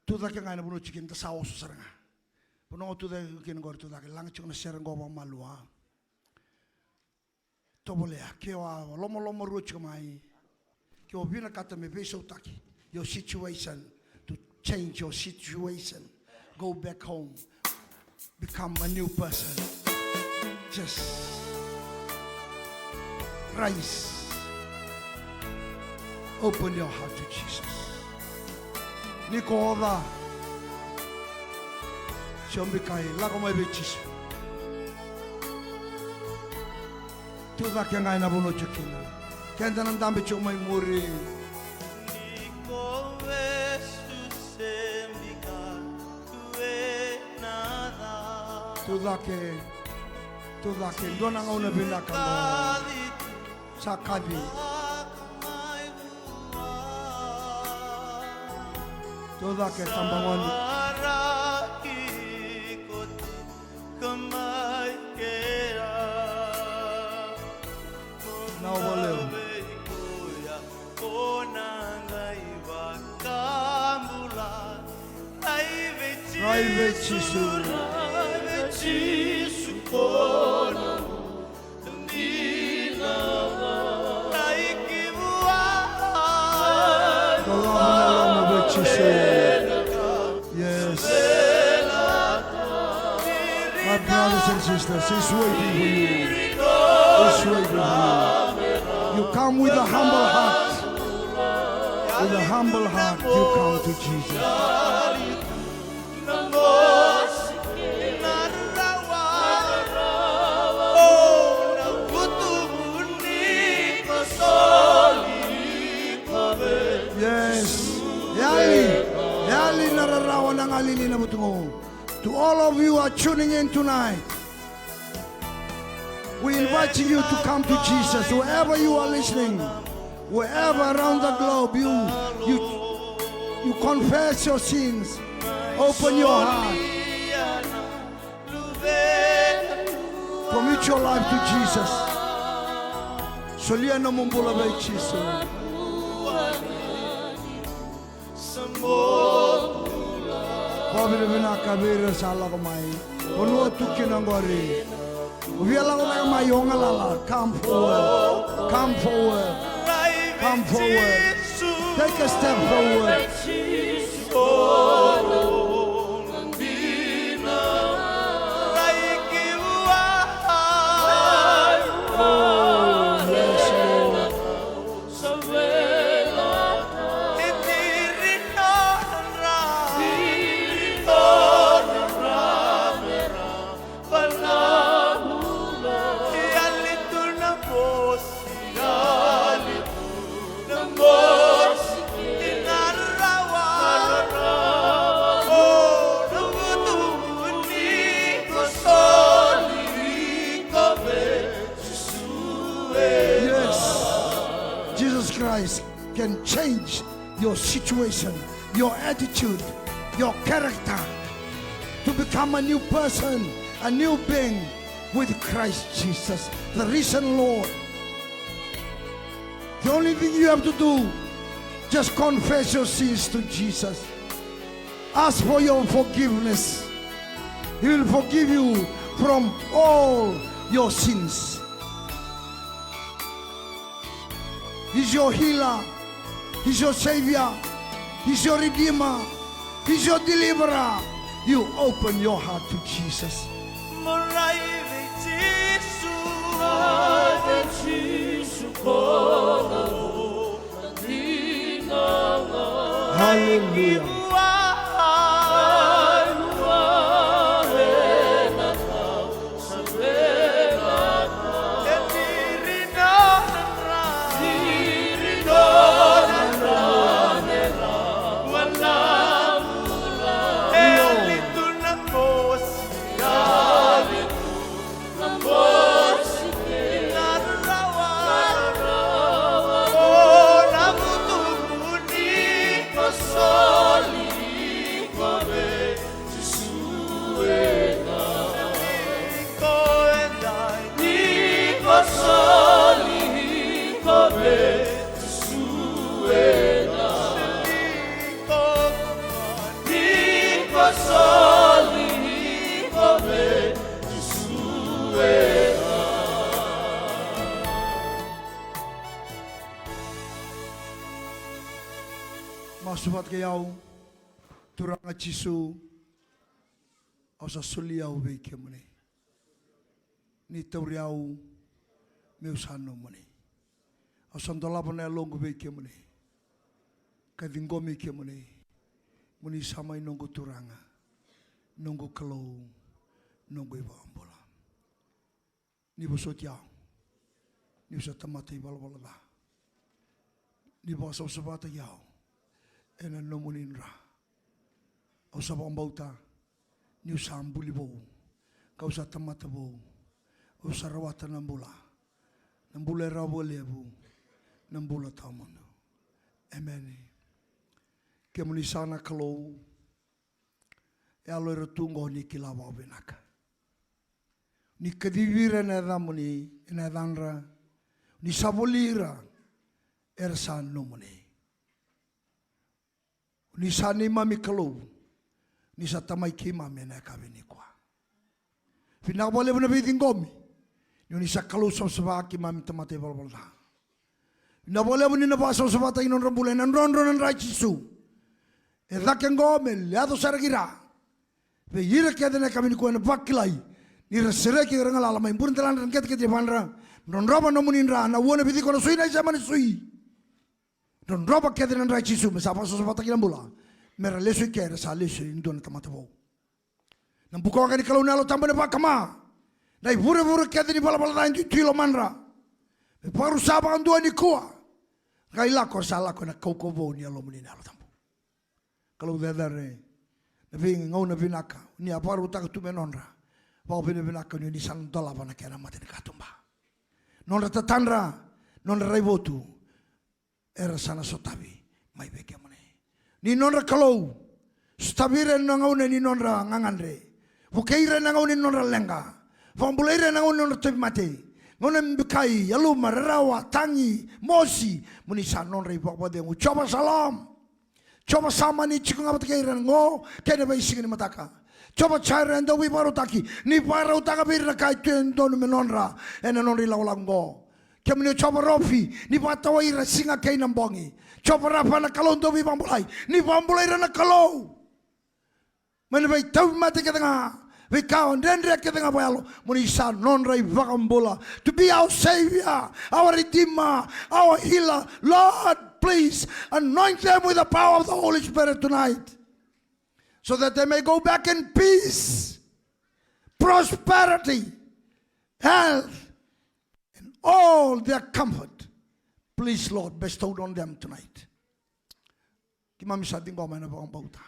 Tu cake ga ena vanua tiko kina, da sa oso sara ga. Vanua ga tu cake kina qori, tu cake, laga tiko na sere qo vakamalua. Tovolea, ke o a lomalomarua tiko mai, ke o vinakata me veisautaki your situation, to change your situation, go back home, become a new person. Just rise. Open your heart to Jesus. Ni ko oca, se o bikai, lako mai vei Jisu. Tu cake ga ena vanua tiko kina. Keda na dabe tiko mai muri. Ni ko vesu se bika tu ena ca. Tu cake, tu cake, dua na gauna vinaka qo. Sa kaci. Tu cake, tabagone. Nau vale. Rai vei Jisu. Loloma, loloma vei Jisu. Yes. My brothers and sisters, he's waiting for you. He's waiting for you. You come with a humble heart. With a humble heart, you come to Jesus. Yes. Yali, yali na rarawa, na galili na vutugu. To all of you are tuning in tonight, we inviting you to come to Jesus. Wherever you are listening, wherever around the globe, you, you, you confess your sins, open your heart, commit your life to Jesus. Solia nomu bula vei Jisu. Vakavinavinaka vei ira sa lako mai. Vanua tu kina qori. O via lako cake mai, o galala. Come forward. Come forward. Come forward. Take a step forward. Oh, yes, Lord. Yes. Jesus Christ can change your situation, your attitude, your character, to become a new person, a new being with Christ Jesus, the risen Lord. The only thing you have to do, just confess your sins to Jesus. Ask for your forgiveness. He will forgive you from all your sins. He's your healer. He's your savior. He's your redeemer. He's your deliverer. You open your heart to Jesus. Hallelujah. Masu vata kei au. Turaga Jisu, au sa soli au vei kemuni. Ni tauri au, meu sa nomuni. Au sa dolava na yaloqu vei kemuni, ka ciqomi kemuni. Mo ni sa mai noqu Turaga, noqu Kalou, noqu iVakabula. Ni vosoti au niu sa tamata ivalavala ca. Ni vakasavasavataki au ena nomuni dra. Au sa vakabauta niu sa buli vou, kau sa tamata vou. Au sa rawata na bula, na bula e rawa vakalevu, na bula tawamudu. Emeni. Kemuni sa na Kalou. Yalo era tu qo ni kila vakavinaka. Ni kacivi ira ena yacamuni, ena yacadra. Ni sa voli ira, era sa nomuni. Ni sa neimami Kalou, ni sa Tamai keimami ena yakavi nikua. Vinaka vakalevu na veiciqomi, ni oni sa Kalou savasava keimami tamata ivalavala ca. Vinaka vakalevu ni na vakasavasavataki nodra bula ena drodro na dra i Jisu. E cake qo me yaco sara ki ra. Vei ira kece na yakavi nikua ena vakilai ni ra sereki ira galala mai bure daladra, na ketekete yavadra. Drodrova nomuni dra, na ua na viciko, na sui na isema ni sui. Drodrova kece na dra i Jisu me sa vakasavasavataki na bula. Me ra lesu i ke, era sa lesu e dua na tamata vou. Na bukawaqa ni Kalou na Yalo Tabu ena vakama na ivurevure kece ni valavala ca e duidui lomadra. Me vakarusa vakadua nikua. Qai lako, era sa lako ena kaukauwa vou ni Yalomuni na Yalo Tabu. Kalou Cecere, na veigauna vinaka ni a vakarautaka tu me nodra, vakavinavinaka ni oni sa na dolava na kena matanikatuba. Nodra tatadra, nodra raivotu, era sa na sotavi mai vei kemuni. Ni nodra Kalou, sotavi ira ena gauna ni nodra gagadre. Vukei ira ena gauna ni nodra leqa. Vakabulai ira ena gauna ni nodra tauvimate. Gauna bikai, yaluma, rarawa, tagi, mosi, mo ni sa nodra ivakavakacegu. Jiova Shalom. Jiova Sama, ni tiko ga vata kei ira ena gauna kei na veisiga ni mataka. Jiova Jaire, e dau veivakarautaki, ni vakarautaka vei ira na ka e tu e dodonu me nodra ena nodra ilakolako oqo. Kemuni o Jiova Rofi, ni vakatawai ira siga kei na bogi. Jiova Rafa, na Kalou dau veivakabulai, ni vakabulai ira na Kalou. Mai na veitauvimate kece ga, veika dredre kece ga vakayalo, mo ni sa nodra iVakabula. To be our Savior, our Redeemer, our Healer. Lord, please anoint them with the power of the Holy Spirit tonight, so that they may go back in peace, prosperity, health, and all their comfort. Please, Lord, bestow on them tonight. Keimami sa ciqoma ena vakabauta.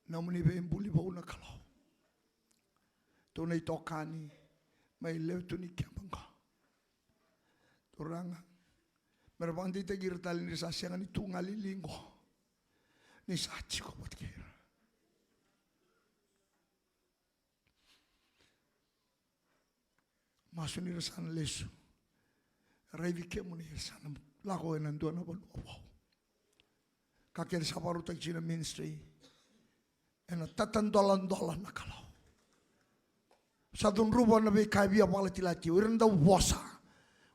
Nomuni veibuli vou na Kalou. Tou na itokani mai lewe tu ni keba qo. Turaga, me ra vakadeitaki ira tale ni ra sa sega ni tu ga lili qo. Ni sa tiko vata kei ira. Masu ni ra sa na lesu. Raici kemuni, era sa na lako ena dua na vanua vou. Ka kece sa vakarautaki tiko na ministry, ena tatadoladola na Kalou. Sa cudruva na veika e via vakalatilati, o ira na dauvosa,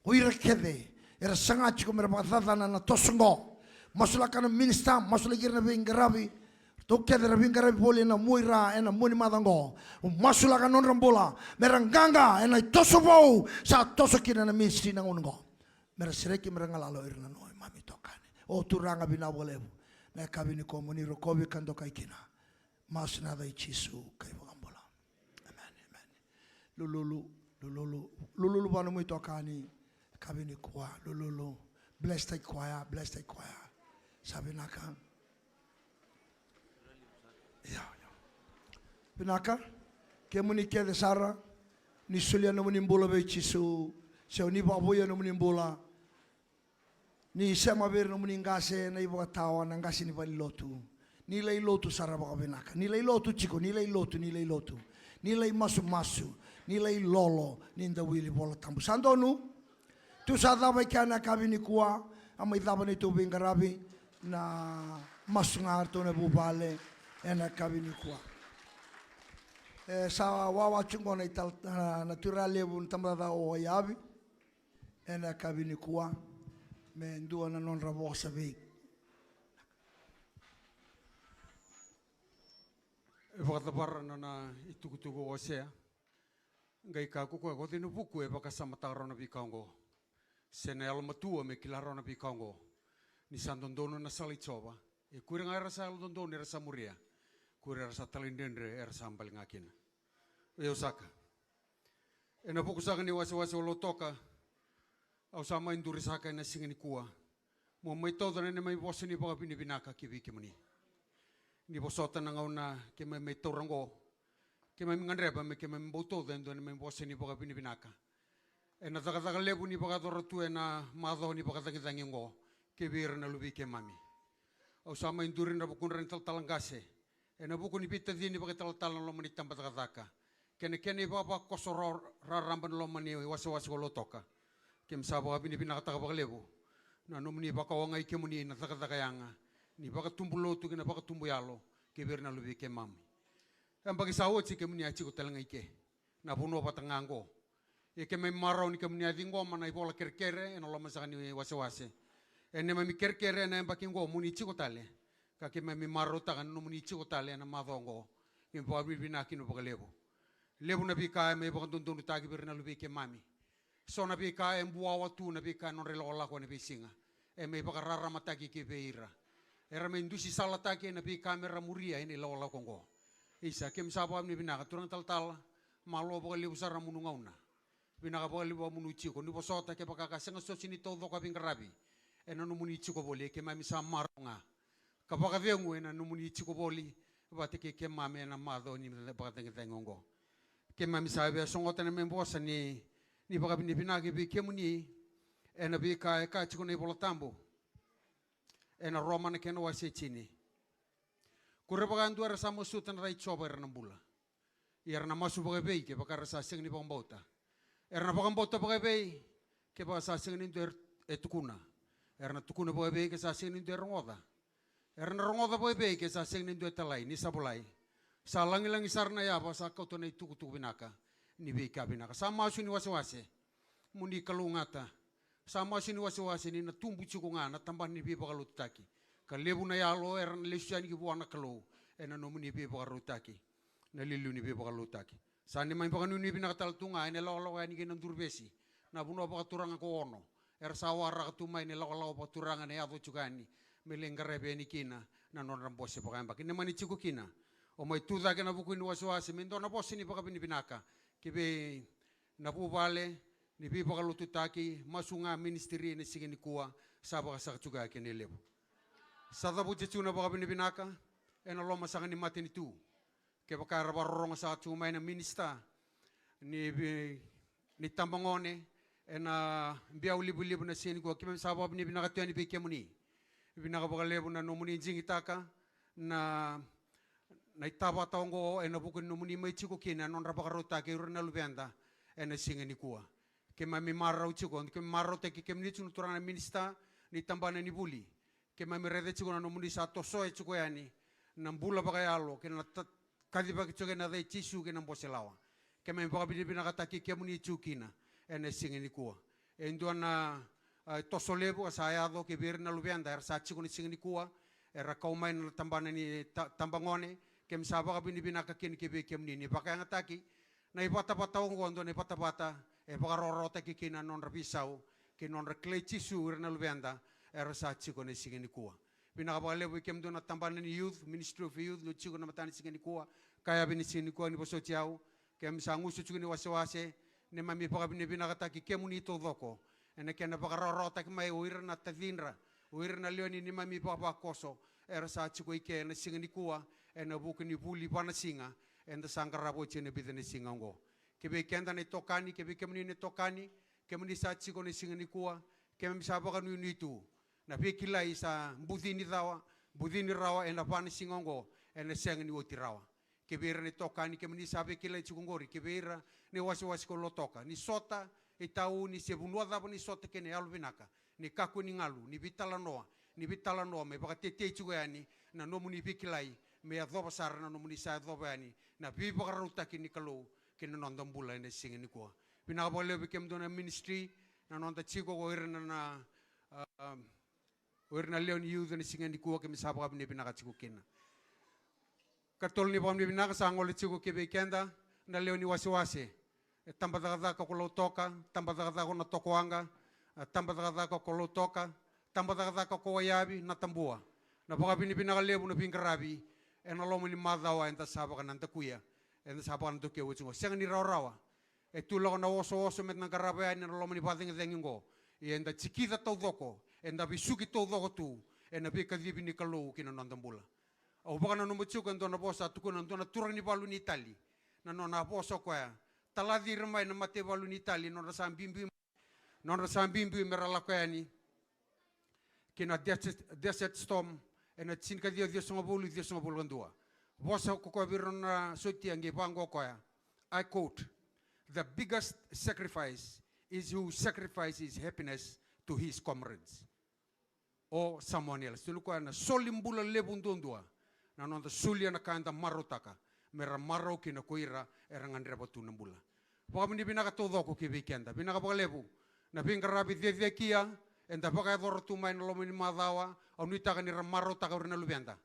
o ira kece era saga tiko me ra vakacacana na toso oqo. Masulaka na minista, masulaki ira na veiqaravi, ratou kece era veiqaravi voli ena mua i ra ena mua ni macawa oqo. Au masulaka na nodra bula me ra qaqa ena itoso vou sa toso kina na ministry na gauna oqo. Me ra sereki, me ra galala o ira na neimami itokani. O Turaga, vinaka vakalevu na yakavi nikua mo ni rokovi ka dokai kina. Masu ena yaca i Jisu ka iVakabula. Emeni, emeni. Lululu, lululu, lululu vua nomu itokani. Yakavi nikua, lululu. Bless the choir, bless the choir. Sa vinaka. Io, io. Vinaka. Kemuni kece sara ni solia nomuni bula vei Jisu, se o ni vakavouya nomuni bula. Ni sema vei ira nomuni qase na ivakatawa, na qase ni valenilotu. Ni lai lotu sara vakavinaka. Ni lai lotu tiko, ni lai lotu, ni lai lotu. Ni lai masumasu, ni lai lolo, ni da wili Vola Tabu. Sa donu? Tu sa cava i kea na yakavi nikua, a mai cava na neitou veiqaravi, na masu ga ratou na vuvale ena yakavi nikua. E sa wawa tiko qo na ital-, na, na tuiralevu na tabacakacaka o Waiyavi. Ena yakavi nikua, me dua na nodra vosa vei Vakacavara na nona itukutuku o Osea. Qai kaya ko koya, ko cei na vuku e vakasamataka rawa na veika oqo, se na yalomatua me kila rawa na veika oqo? Ni sa dodonu na sala i Jiova, e ko ira ga era sa yalododonu era sa muria, ko ira era sa talaidredre era sa bale ga kina. Io saka. Ena vuku saka ni wasewase o Lautoka, au sa mai duri saka ena siga nikua mo mai tauca na neimami vosa ni vakavinavinaka ki vei kemuni. Ni vosota na gauna keimami mai taura oqo, keimami gadreva me keimami bau tauca e dua na neimami vosa ni vakavinavinaka ena cakacaka levu ni vakayacora tu ena macawa ni vakacagicagi oqo ki vei ira na luvei keimami. Au sa mai duri ena vukudra na italatala qase, ena vuku ni veitacini vakaitalatala na loma ni tabacakacaka kei na kena ivavakoso ro-, raraba na loma ni wasewase ko Lautoka. Keimami sa vakavinavinakataka vakalevu na nomuni vakaogai kemuni na cakacaka yaga ni vakatubu lotu kei na vakatubu yalo ki vei ira na luvei keimami. Yabaki sa oti kemuni a tiko tale ga i ke na vanua vata ga oqo. Ia keimami marau ni kemuni a ciqoma na ivola kerekere ena loma saka ni wasewase. E neimami kerekere ena yabaki oqo mo ni tiko tale, ka keimami marautaka na nomuni tiko tale ena macawa oqo. Keimami vakavinavinaka kina vakalevu. Levu na veika e mai vakadodonutaki vei ira na luvei keimami. So na veika e buawa tu na veika e nodra ilakolako ena veisiga, e mai vakararamataki ki vei ira. Era mai dusisalataki ena veika me ra muria ena ilakolako oqo. Isa, keimami sa vakavinavinaka, turaga talatala, malo vakalevu sara munu gauna. Vinaka vakalevu a munu tiko, ni vosota kevaka ka sega soti ni taucoko a veiqaravi ena nomuni tiko voli, keimami sa marau ga ka vakacegu ena nomuni tiko voli vata kei keimami ena macawa ni vakacagicagi oqo. Keimami sa via sogota na neimami vosa ni, ni vakavinavinaka vei kemuni ena veika e kaya tiko na iVola Tabu ena Roma na kena wase e tini. Ko ira vakadua era sa masuta na rai Jiova era na bula. Ia era na masu vakaevei kevaka era sa sega ni vakabauta? Era na vakabauta vakaevei kevaka sa sega ni dua e tukuna? Era na tukuna vakaevei ke sa sega ni dua e rogoca? Era na rogoca vakaevei ke sa sega ni dua e talai, ni sa volai? Sa lagilagi sara na yava sa kauta na itukutuku vinaka ni veika vinaka. Sa masu ni wasewase mo ni kalougata. Sa masu ni wasewase ni na tubu tiko ga na tabana ni veivakalotutaki, ka levu na yalo era na lesu yani ki vua na Kalou ena nomuni veivakarautaki na iliuliu ni veivakalotutaki. Sa neimami vakanuinui vinaka tale tu ga ena lakolako yani kei na Duruvesi, na vanua vakaturaga ko Ono. Era sa waraka tu mai na lakolako vakaturaga ena yaco tiko yani me lai qaravi yani kina na nodra bose vakayabaki. Neimami tiko kina, o mai tucake ena vuku ni wasewase me dua na vosa ni vakavinavinaka ki vei na vuvale ni veivakalotutaki, masu ga ministry ena siga nikua, sa vakasaka tiko ya kei na levu. Sa cavuti tiko na vakavinavinaka ena loma saka ni matanitu. Kevaka era vakarorogo saka tiko mai na minisita ni vi-, ni tabagone ena biau livaliva na siga nikua, keimami sa vakavinavinaka tu yani vei kemuni. Vinaka vakalevu na nomuni digitaka na na itavata oqo ena vuku ni nomuni mai tiko kina, na nodra vakarautaki ira na luveda ena siga nikua. Keimami marau tiko, keimami marautaki kemuni tiko na turaga na minisita ni tabana ni vuli. Keimami raica tiko na nomuni sa tosoya tiko yani na bula vakayalo kei na ta-, kacivaki tiko ena yaca i Jisu kei na bose lawa. Keimami vakavinavinakataki kemuni tiko kina ena siga nikua. E dua na, a, toso levu a sa yaco ki vei ira na luveda era sa tiko na siga nikua, era kau mai na tabana ni ta-, tabagone. Keimami sa vakavinavinaka kina ki vei kemuni ni vakayagataki na ivatavata oqo, dua na ivatavata e vakarawarawataki kina na nodra veisau kei na nodra kilai Jisu ira na luveda era sa tiko na siga nikua. Vinaka vakalevu vei kemudou na tabana ni youth, Ministry of Youth, dou tiko na mataka ni siga nikua, ka yavi ni siga nikua ni vosoti au. Keimami sa gusu tiko ni wasewase, neimami vakavinavinakataki kemuni taucoko ena kena vakarawarawataki mai o ira na tacidra, o ira na lewe ni neimami vakavakoso era sa tiko i ke ena siga nikua ena vuku ni vuli va na siga eda sa qarava oti ena vica na siga oqo. Ki vei keda na itokani, ki vei kemuni na itokani, kemuni sa tiko na siga nikua, keimami sa vakanuinui tu na veikilai sa bucini cawa, bucini rawa ena va na siga oqo, ena sega ni oti rawa. Ki vei ira na itokani, kemuni sa veikilai tiko oqori, ki vei ira na iwasewase ko Lotoka, ni sota, itauni se vanua cava ni sota kina, yalovinaka ni kakua ni galu, ni veitalanoa, ni veitalanoa me vakatetei tiko yani na nomuni veikilai, me yacova sara na nomuni sa yacova yani na veivakarautaki ni Kalou kei na noda bula ena siga nikua. Vinaka vakalevu vei kemudou na ministry, na noda tiko ko ira na, na, a, o ira na lewe ni youth ena siga nikua, keimami sa vakavinavinaka tiko kina. Katolu ni vakavinavinaka sa gole tiko ki vei keda na lewe ni wasewase. E tabacakacaka ko Lautoka, tabacakacaka ko Natokowaqa, e tabacakacaka ko Lautoka, tabacakacaka ko Waiyavi, Natabua. Na vakavinavinaka levu na veiqaravi ena loma ni macawa eda sa vakanadakuya, eda sa vakanadakuya oti qo. Sega ni rawarawa. E tu lako na osooso me da qarava yani ena loma ni vakacegicegi oqo. Ia eda tikica taucoko, eda vesuki taucoko tu ena veikacivi ni Kalou ki na noda bula. Au vakananuma tiko e dua na vosa a tukuna e dua na turaga ni valu ni Itali. Na nona a vosa o koya, talaci ira mai na mataivalu ni Itali, nodra sa biubiu, nodra sa biubiu me ra lako yani ki na Desert, Desert Storm ena tinikaciwa ciwasagavulu ciwasagavulu ka dua. Vosa ko koya vei ira na sotia qai vaqo o koya. I quote, "The biggest sacrifice is who sacrifices his happiness to his comrades or someone else." Tukuna o koya na soli bula levu duadua na noda solia na ka eda marautaka me ra marau kina ko ira era gadreva tu na bula. Vakavinavinaka taucoko ki vei keda. Vinaka vakalevu na veiqaravi cecekia eda vakayacora tu mai na loma ni macawa. Au nuitaka ni ra marautaka o ira na luveda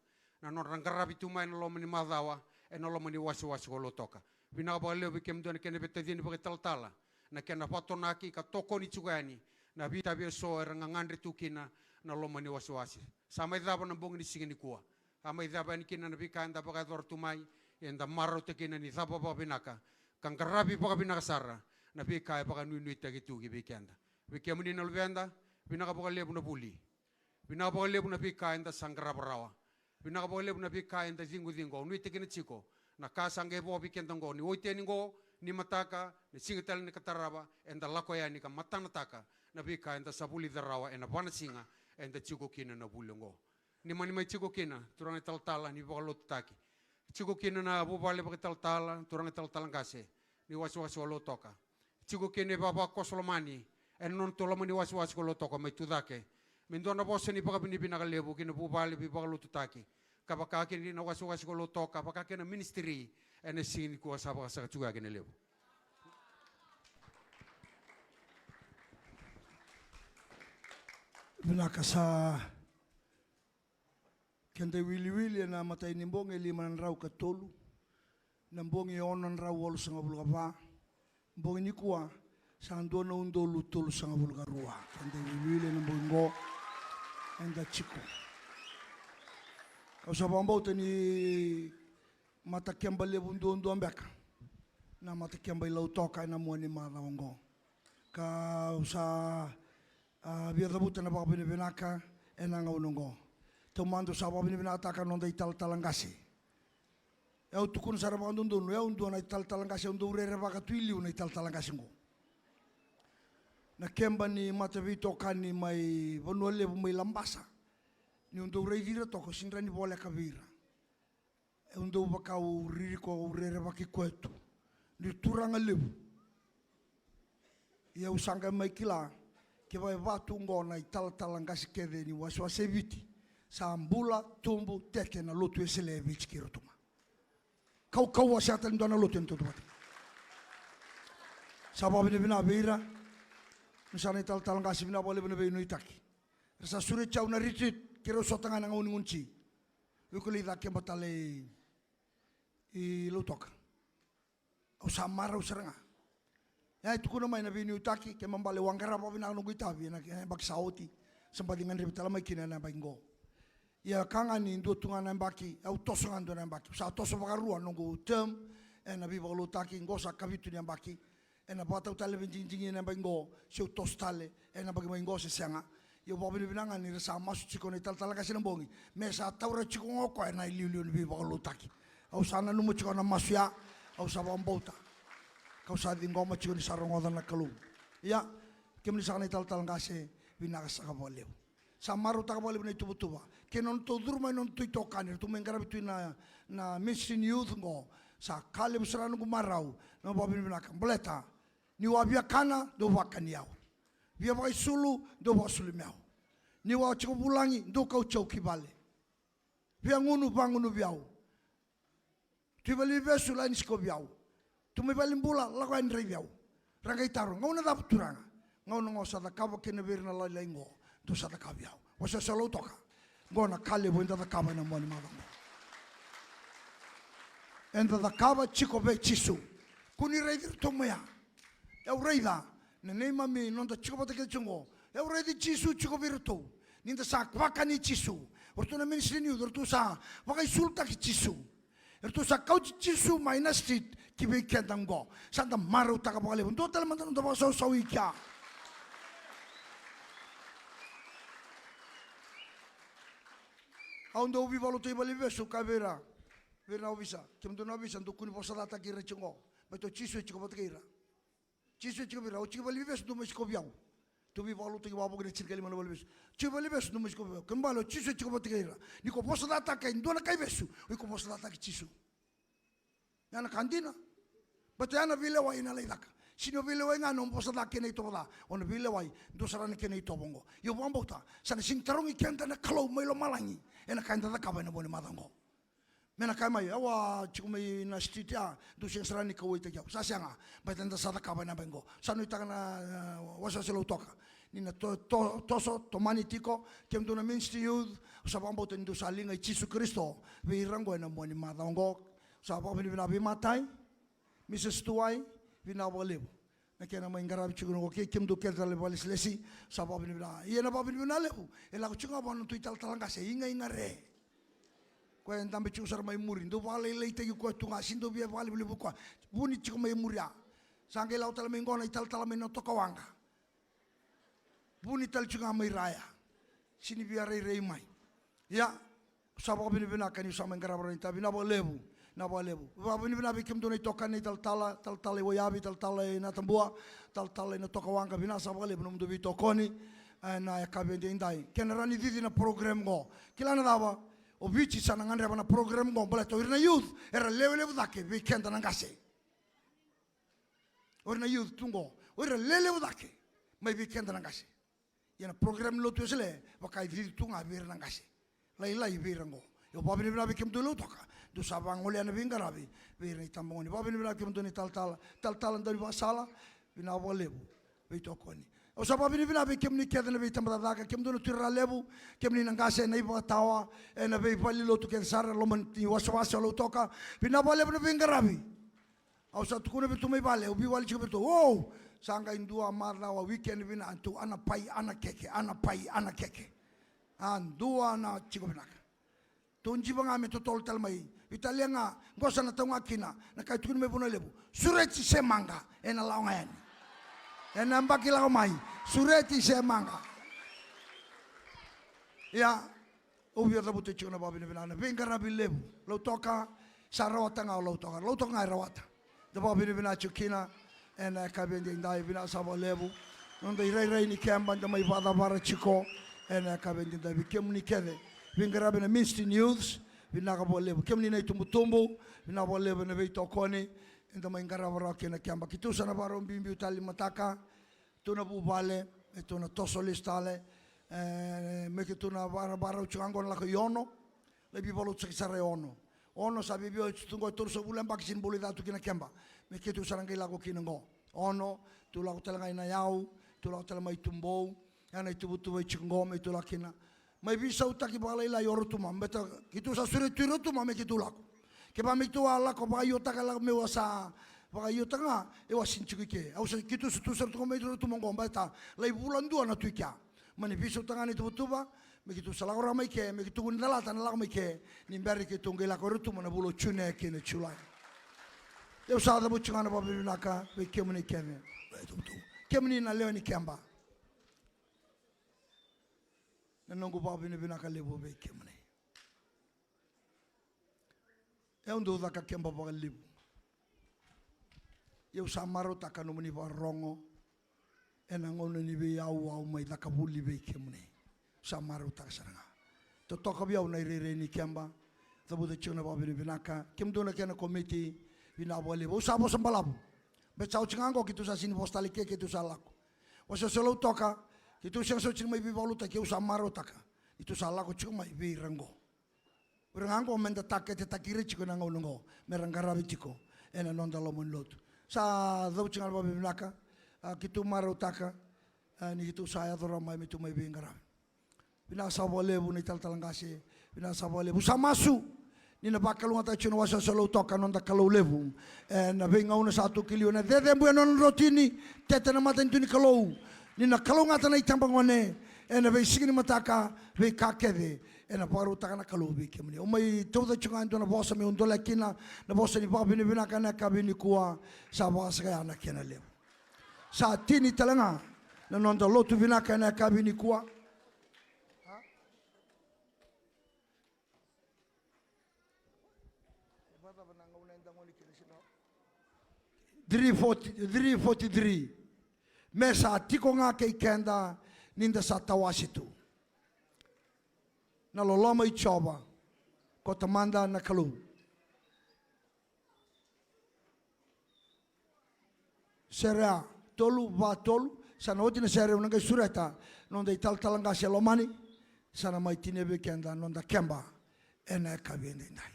na nodra qaravi tu mai na loma ni macawa ena loma ni wasewase ko Lautoka. Vinaka vakalevu vei kemudou na kena veitacini vakaitalatala, na kena vatonaki ka tokoni tiko yani na veitavi eso era gagadre tu kina na loma ni wasewase. Sa mai cava na bogi ni siga nikua. Sa mai cava yani kina na veika eda vakayacora tu mai, eda marautaka kina ni cava vakavinaka ka qaravi vakavinaka sara na veika e vakanuinuitaki tu ki vei keda. Vei kemuni na luveda, vinaka vakalevu na vuli. Vinaka vakalevu na veika eda sa qarava rawa. Vinaka vakalevu na veika eda ciqociqo. Au nuitaka kina tiko na ka sa qai vo vei keda oqo ni oti yani oqo, ni mataka, ni siga tale ni ka tarava, eda lako yani ka matanataka na veika eda sa vulica rawa ena va na siga eda tiko kina na vuli oqo. Ni mani mai tiko kina turaga italatala ni vakalotutaki, tiko kina na vuvale vakaitalatala, turaga italatala qase ni wasewase o Lautoka, tiko kina i vavakoso lomani ena nona tu loma ni wasewase ko Lautoka mai tucake me dua na vosa ni vakavinavinaka levu ki na vuvale veivakalotutaki ka vaka kina na wasewase ko Lautoka, vaka kina na ministry ena siga nikua sa vakasaka tiko yake na levu. Vinaka sa keda iwiliwili ena matai ni bogi e lima na drau ka tolu, na bogi e ono na drau walusagavulu ka va, bogi nikua sa dua na udolu tolusagavulu ka rua. Keda iwiliwili ena bogi qo, eda tiko. Kau sa vakabauta ni matakeba levu duadua beka na matakeba i Lautoka ena mua ni macawa oqo. Kau sa, a, via cavuta na vakavinavinaka ena gauna oqo. Taumada au sa vakavinavinakataka na noda italatala qase. E au tukuna sara vakadodonu, e au dua na italatala qase, au dau rerevaka tu i liu na italatala qase oqo. Na keba ni mataveitokani mai Vanua Levu mai Labasa, niu dau raici ira toka, sega ni voleka vei ira. Au dau vaka au ririko, au rerevaki koya tu. Ni turaga levu. Ia au sa qai mai kila, kevaka e va tu oqo na italatala qase kece ni wasewase e Viti, sa bula, tubu, tete na lotu Wesele e Viti kei Rotuma. Kaukauwa sega tale ni dua na lotu ena tautauvata. Sa vakavinavinaka vei ira. Ni sa na italatala qase, vinaka vakalevu na veinuitaki. Era sa sureti au na retreat, keirau sota ga ena gauna ni gunu ti. Vei ko lai cakeba tale i, i Lautoka. Au sa marau sara ga. Ia e tukuna mai na veiniutaki, kena ibalebale au a qarava vinaka noqu itavi ena, ena yabaki sa oti. Sa baci gadrevi tale mai kina ena yabaki qo. Ia ka ga ni dua tu ga na yabaki, au toso ga dua na yabaki. Au sa toso vakarua noqu term ena veivakalotutaki, qo sa kavitu ni yabaki. Ena vakatau tale vei digidigi ena yabaki qo, se au toso tale ena yabaki mai qo se sega. Ia au vakavinavinaka ga ni ra sa masu tiko na italatala qase ena bogi, me sa taura tiko ga o koya na iliuliu ni veivakalotutaki. Au sa nanuma tiko na masu ya, au sa vakabauta. Kau sa ciqoma tiko ni sa rogoca na Kalou. Ia, kemuni saka na italatala qase, vinaka saka vakalevu. Sa marautaka vakalevu na ituvatuva kei na nodatou curu mai, na nodatou itokani, ratou mai qaravi tu na, na Mission Youth qo. Sa ka levu sara noqu marau, na vakavinavinaka. Baleta niu a via kana, dou vakani au. Via vakaisulu, dou vakasulumi au. Niu a tiko vulagi, dou kauti au ki vale. Via gunu, vagunuvi au. Tu i valenivesu, lai ni sikovi au. Tu mai valenibula, lako yani raici au. Ra qai taro, gauna cava Turaga? Gauna qo sa cakava kina vei ira na lailai qo, dou sa cakava vei au. Wasewase Lautoka. Qo na ka levu eda cakava ena mua ni macawa qo. Eda cakava tiko vei Jisu. Kua ni raici iratou mai ya. Au raica na neimami noda tiko vata kece tiko qo. Au raici Jisu tiko vei iratou. Ni da sa vakani Jisu. O ratou na ministry ni youth, o ratou sa vakaisulutaki Jisu. Eratou sa kauti Jisu mai na street ki vei keda qo. Sa da marautaka vakalevu. Dua tale mada na noda vakasausau i kea. Au dau veivakalotutaki vakalevu, au kaya vei ira, vei ira na ovisa. Kemudou na ovisa, dou kua ni vosacataki ira tiko qo. Baleta o Jisu e tiko vata kei ira. Jisu e tiko vei ira, au tiko vakalevu, dou mai sikovi au. Tou veivakalotutaki vakavuki na tinikalima na valenivesu. Tiko vakalevu, dou mai sikovi au. Kena ibalebale o Jisu e tiko vata kei ira. Ni ko vosacataka e dua na kaivesu, o iko vosacataki Jisu. Ya na ka dina. Baleta ya na veilewai ena lai caka. Sega ni o veilewai ga na nomu vosa ca kei na itovo ca. O na veilewai dua sara na kena itovo oqo. Ia au vakabauta sa na sega ni tarogi keda na Kalou mai lomalagi ena ka eda cakava ena vua ni macawa oqo. Me na kaya mai, au a tiko mai na street ya, dou sega sara ni kauwaitaki au. Sa sega, baleta eda sa cakava ena yabaki qo. Sa nuitaka na, e, wasewase Lautoka ni na to, to, toso, tomani tiko, kemudou na ministry youth, au sa vakabauta ni dou sa liga i Jisu Karisito vei ira qo ena mua ni macawa qo. Au sa vakavinavinaka vei matai, Mrs Tuwai, vinaka vakalevu. Na kena mai qaravi tiko na ko kei kemudou kece tale vakalesilesi, sa vakavinavinaka. Ia na vakavinavinaka levu e lako tiko ga vua na nodatou italatala qase, Igaiga Re. Koya e dabe tiko sara mai muri, dau vakalailaitaki koya tu ga, sega ni dau via vakalevulevui koya. Vuni tiko mai muri ya. Sa qai lako tale mai qo na italatala mai Natokawaqa. Vuni tale tiko ga mai ra ya. Sega ni via rairai mai. Ia, sa vakavinavinaka niu sa mai qarava rawa na itavi, vinaka vakalevu, vinaka vakalevu. Vakavinavinaka vei kemudou na itokani, talatala, talatala i Waiyavi, talatala i Natabua, talatala i Natokawaqa, vinaka saka vakalevu nomudou veitokoni ena yakavi edaidai. Kena rawa ni cici na program qo. Kila na cava? O Viti sa na gadreva na program qo baleta o ira na youth era lewe levu cake vei keda na qase. O ira na youth tu qo, o ira lewe levu cake mai vei keda na qase. Ia na program ni lotu Wesele vaka e cici tu ga vei ira na qase. Lailai vei ira qo. Ia au vakavinavinaka vei kemudou i Lautoka, dou sa vagolea na veiqaravi vei ira na itabagone. Vakavinavinaka vei kemudou na italatala, talatala Daunivakasala, vinaka vakalevu veitokoni. Au sa vakavinavinaka vei kemuni kece na veitabacakacaka, kemudou na tuirara levu, kemuni na qase ena ivakatawa, ena veivalenilotu kece sara, loma ni wasewase o Lautoka. Vinaka vakalevu na veiqaravi. Au sa tukuna vei iratou mai vale, au veiwali tiko vei iratou. Ou, sa qai dua macawa, weekend vinaka, tou ana pai, ana keke, ana pai, ana keke. A dua na tiko vinaka. Tou jiva ga me totolo tale mai. Veitalia ga, qo sa na tau ga kina na ka e tukuni mai Vanua Levu. Sureti se maqa, ena lako ga yani. Ena yabaki lako mai, sureti se maqa. Ia, au via cavuta tiko na vakavinavinaka, na veiqaravi levu. Lautoka, sa rawata ga o Lautoka. Lautoka ga e rawata. Da vakavinavinaka tiko kina ena yakavi edaidai, vinaka saka vakalevu. Noda irairai ni keba da mai vakacavara tiko ena yakavi edaidai. Vei kemuni kece veiqaravi na Ministry ni Youths, vinaka vakalevu. Kemuni na itubutubu, vinaka vakalevu ena veitokoni. Eda mai qarava rawa kina na keba. Keitou sa na vakarau biubiu tale ni mataka. Tou na vuvale, me tou na toso lesu tale. E, me keitou na vara, vakarau tiko ga qo na lako i Ono. Lai veivakalotutaki sara e Ono. Ono sa veivioti tu qo e tolusagavulu na yabaki, sega ni bau lai caka tu kina na keba. Me keitou sa na qai lako kina qo. Ono, tou lako tale ga i Nayau, tou lako tale mai Tubou. Ya na ituvatuva e tiko qo me tou lako kina. Mai veisautaki vakalailai o Rotuma, baleta keitou sa sureti tu i Rotuma me keitou lako. Kevaka me keitou a lako vakaiotaka, lako meu a sa vakaiotaka ga, au a sega ni tiko i ke. Au sa, keitou sa tu sara tu ga mai Rotuma qo, baleta lai vula dua na tu i kea. Mani veisautaka ga na ituvatuva, me keitou sa lako rawa mai ke, me keitou kua ni calata na lako mai ke, ni bera ni keitou qai lako i Rotuma na vula o June kei na Julai. Au sa cavuta tiko ga na vakavinavinaka vei kemuni kece. Kemuni na lewe ni keba. Na noqu vakavinavinaka levu vei kemuni. Au dau caka keba vakalevu. Ia au sa marautaka nomuni vakarorogo ena gauna ni veiauau mai Cakavuli vei kemuni. Sa marautaka sara ga. Totoka vei au na irairai ni keba. Cavuta tiko na vakavinavinaka. Kemudou na kena komiti, vinaka vakalevu. Au sa vosa balavu. Baleta sa oti ga qo keitou sa sega ni vosa tale i ke, keitou sa lako. Wasewase Lautoka, keitou sega soti ni mai veivakalotutaki, au sa marautaka. Keitou sa lako tiko mai vei ira qo. O ira ga qo meda taketetaki ira tiko ena gauna qo, mera qaravi tiko ena noda loma ni lotu. Sa cavuti ga na vakavinavinaka, a, keitou marautaka, a, ni keitou sa yaco rawa mai me tou mai veiqaravi. Vinaka saka vakalevu na italatala qase, vinaka saka vakalevu. Au sa masu Ni na vakalougatataka tiko na wasewase o Lautoka, noda Kalou levu. Ena veigauna sa tu ki liu, ena cecebuya na nona drotini, tete na matanitu ni Kalou. Ni na kalougata na itabagone ena veisiga ni mataka, veika kece ena vakarautaka na Kalou vei kemuni. Au mai tauca tiko ga e dua na vosa meu dolea kina na vosa ni vakavinavinaka ena yakavi nikua, sa vakasakaya na kena levu. Sa tini tale ga na noda lotu vinaka ena yakavi nikua. Three forty, three forty-three. Me sa tiko ga kei keda ni da sa tawase tu. Na loloma i Jiova ko Tamada na Kalou. Sere a tolu va tolu, sa na oti na sere, au na qai sureta noda italatala qase e lomani, sa na mai tinia vei keda noda keba ena yakavi edaidai.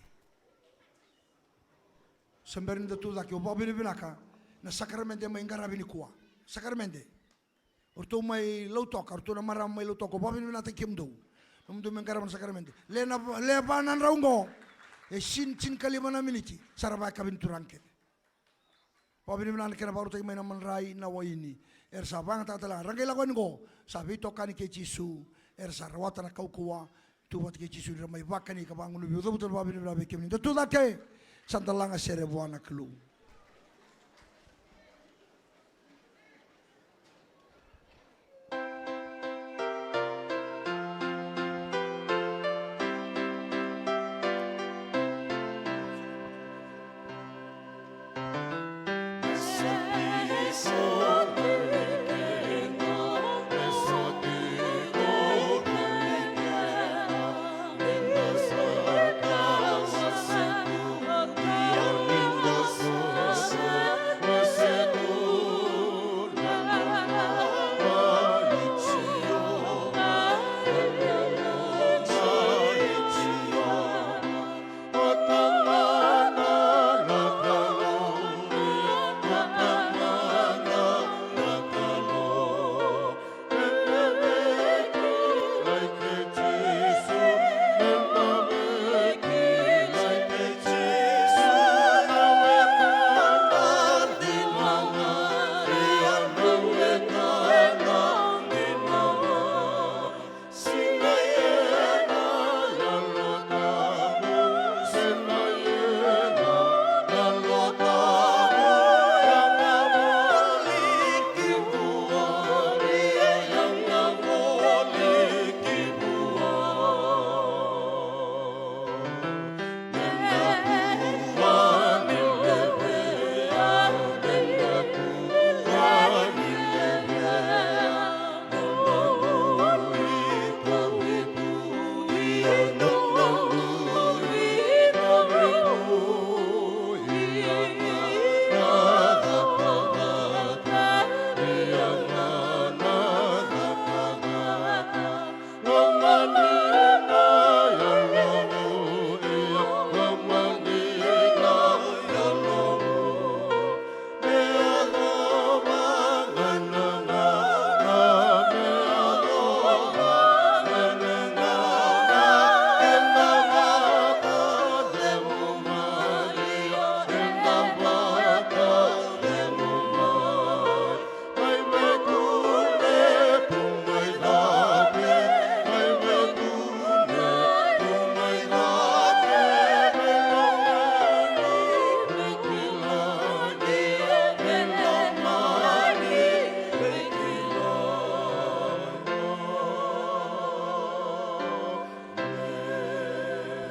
Sa bera ni da tu cake, au vakavinavinaka na sakaramede mai qaravi nikua. Sakaramede. O ratou mai Lautoka, o ratou na marama mai Lautoka, au vakavinavinakataki kemudou. Nomudou mai qarava na sakaramede. Le na, le va na drau oqo. E tini, tinikalima na miniti, sa ra vakayakavi ni turaga kece. Vakavinavinaka na kena vakarautaki mai na madrai, na waini. Era sa vakayagataka tale ga. Ra qai lako yani oqo, sa veitokani kei Jisu. Era sa rawata na kaukauwa. Tu vata kei Jisu ni ra mai vakani ka vagunuvi. Au cavuta na vakavinavinaka vei kemuni. Da tu cake, sa da laga sere vua na Kalou.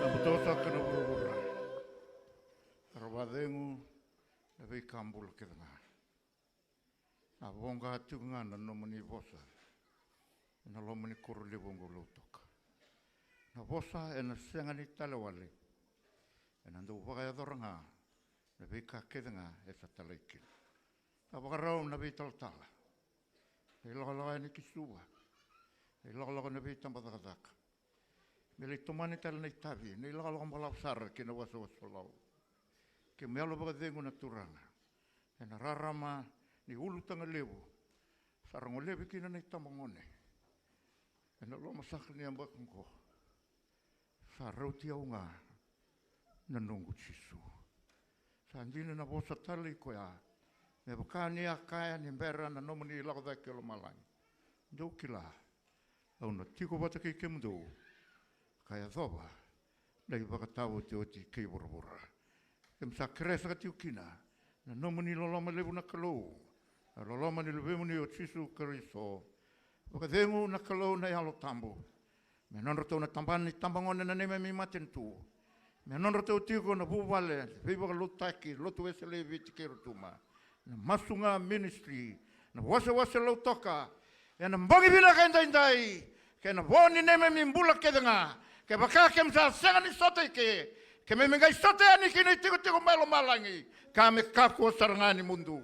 Na butobuto ka na vuravura. Era vakacegu na veika bula kece ga. Na voqa tiko ga na nomuni vosa ena loma ni koro levu oqo Lautoka. Na vosa ena sega ni tale wale, ena dau vakayacora ga na veika kece ga e sa talai kina. Sa vakarau na veitalatala, na ilakolako yani ki Suva, na ilakolako na veitabacakacaka, me lai tomani tale na itavi, na ilakolako balavu sara kei na wasewase o Lau. Keimami yalo vakacegu na Turaga ena rarama ni ulutaga levu sa ra golevi kina na itabagone ena loma saka ni yabaki oqo. Sa rauti au ga Na noqu Jisu. Sa dina na vosa talei koya. Me vaka ni a kaya ni bera na nomuni lako cake ki lomalagi. Dou kila, au na tiko vata kei kemudou ka yacova na ivakataotioti kei vuravura. Keimami sa kerea saka tiko kina na nomuni loloma levu na Kalou, na loloma ni Luvemuni o Jisu Karisito. Vakacegu na Kalou na Yalo Tabu. Me nodratou na tabana ni tabagone na neimami matanitu. Me nodratou tiko na vuvale, veivakalotutaki, Lotu Wesele e Viti kei Rotuma. Na Masu Ga Ministry, na wasewase Lautoka, ena bogi vinaka edaidai, kei na vo ni neimami bula kece ga, kevaka keimami sa sega ni sota i ke, keimami qai sota yani ki na itikotiko mai lomalagi, ka me kakua sara ga ni mudu.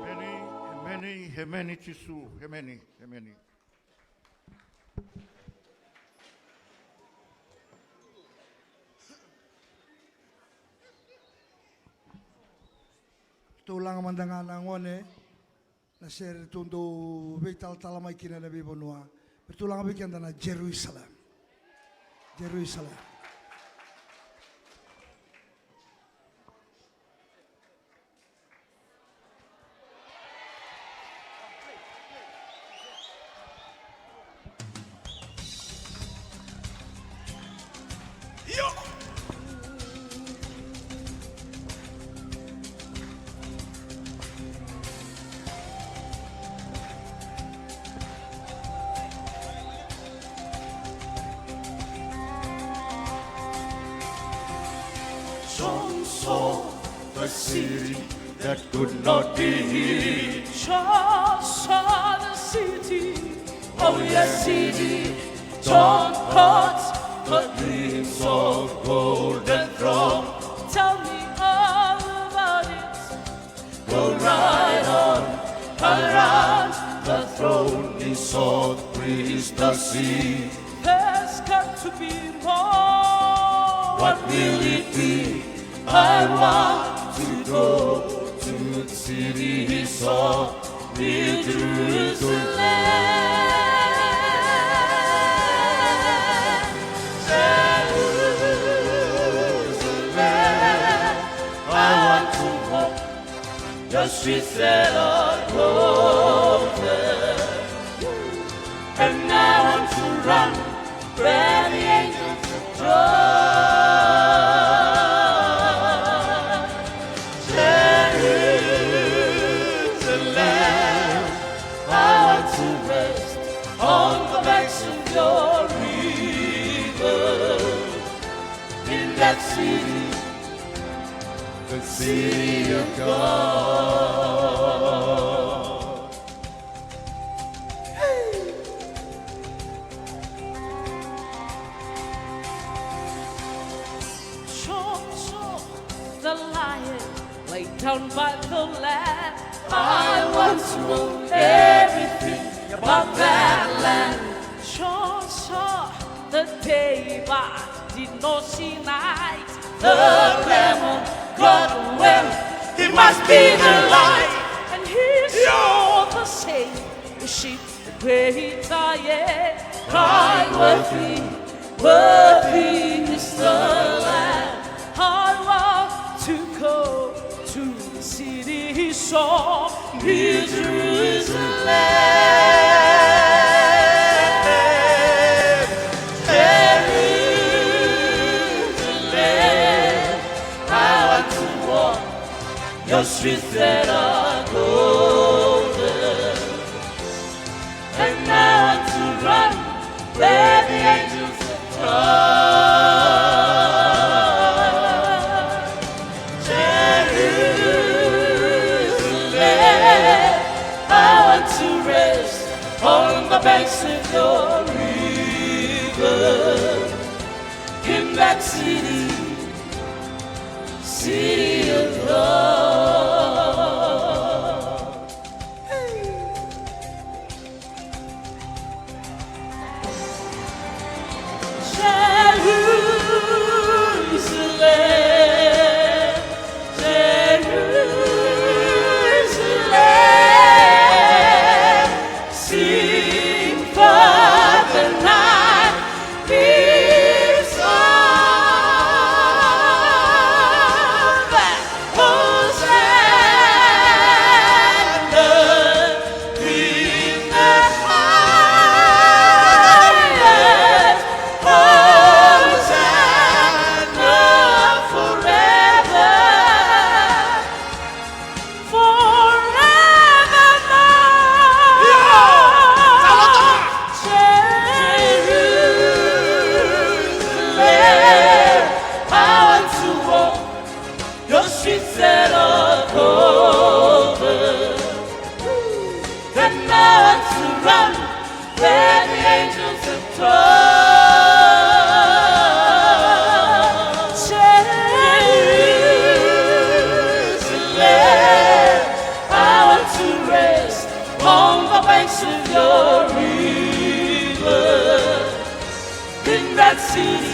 Emeni, emeni, emeni, Jisu, emeni, emeni. Ratou laga mada ga na gone na sere ratou dau veitalatala mai kina na veivanua. Ratou laga vei keda na Jerusalem. Jerusalem. John saw the city that could not be hid. John saw the city. Oh, yes, city, torn parts, but glimpse of golden throne. Tell me all about it. Go right on around the throne, he saw the priest the sea. There's got to be more. What will it be? I want to go to the city he saw, New Jerusalem. Jerusalem, I want to walk the streets that are golden, and I want to run where the angels adore. Jerusalem, I want to rest on the banks of your river, in that city, the city of God. John saw the lion laid down by the lamb. I want to know everything about that land. John saw the day, but did not see night. The Lamb of God, well, he must be the light. And he saw the same sheep, the great I am. Cry, worthy, worthy is the Lamb. I want to go to the city he saw, New Jerusalem. Jerusalem, I want to walk your streets that are golden, and I want to run where the angels Jerusalem, I want to rest on the banks of your river. In that city, city of love. Jerusalem, Jerusalem, sing for the night is over. Hosanna in the highest. Hosanna forever, forevermore. Jerusalem, I want to walk your streets that are golden. Then I want to run where the angels have trod. Jerusalem, I want to rest on the banks of your river. In that city,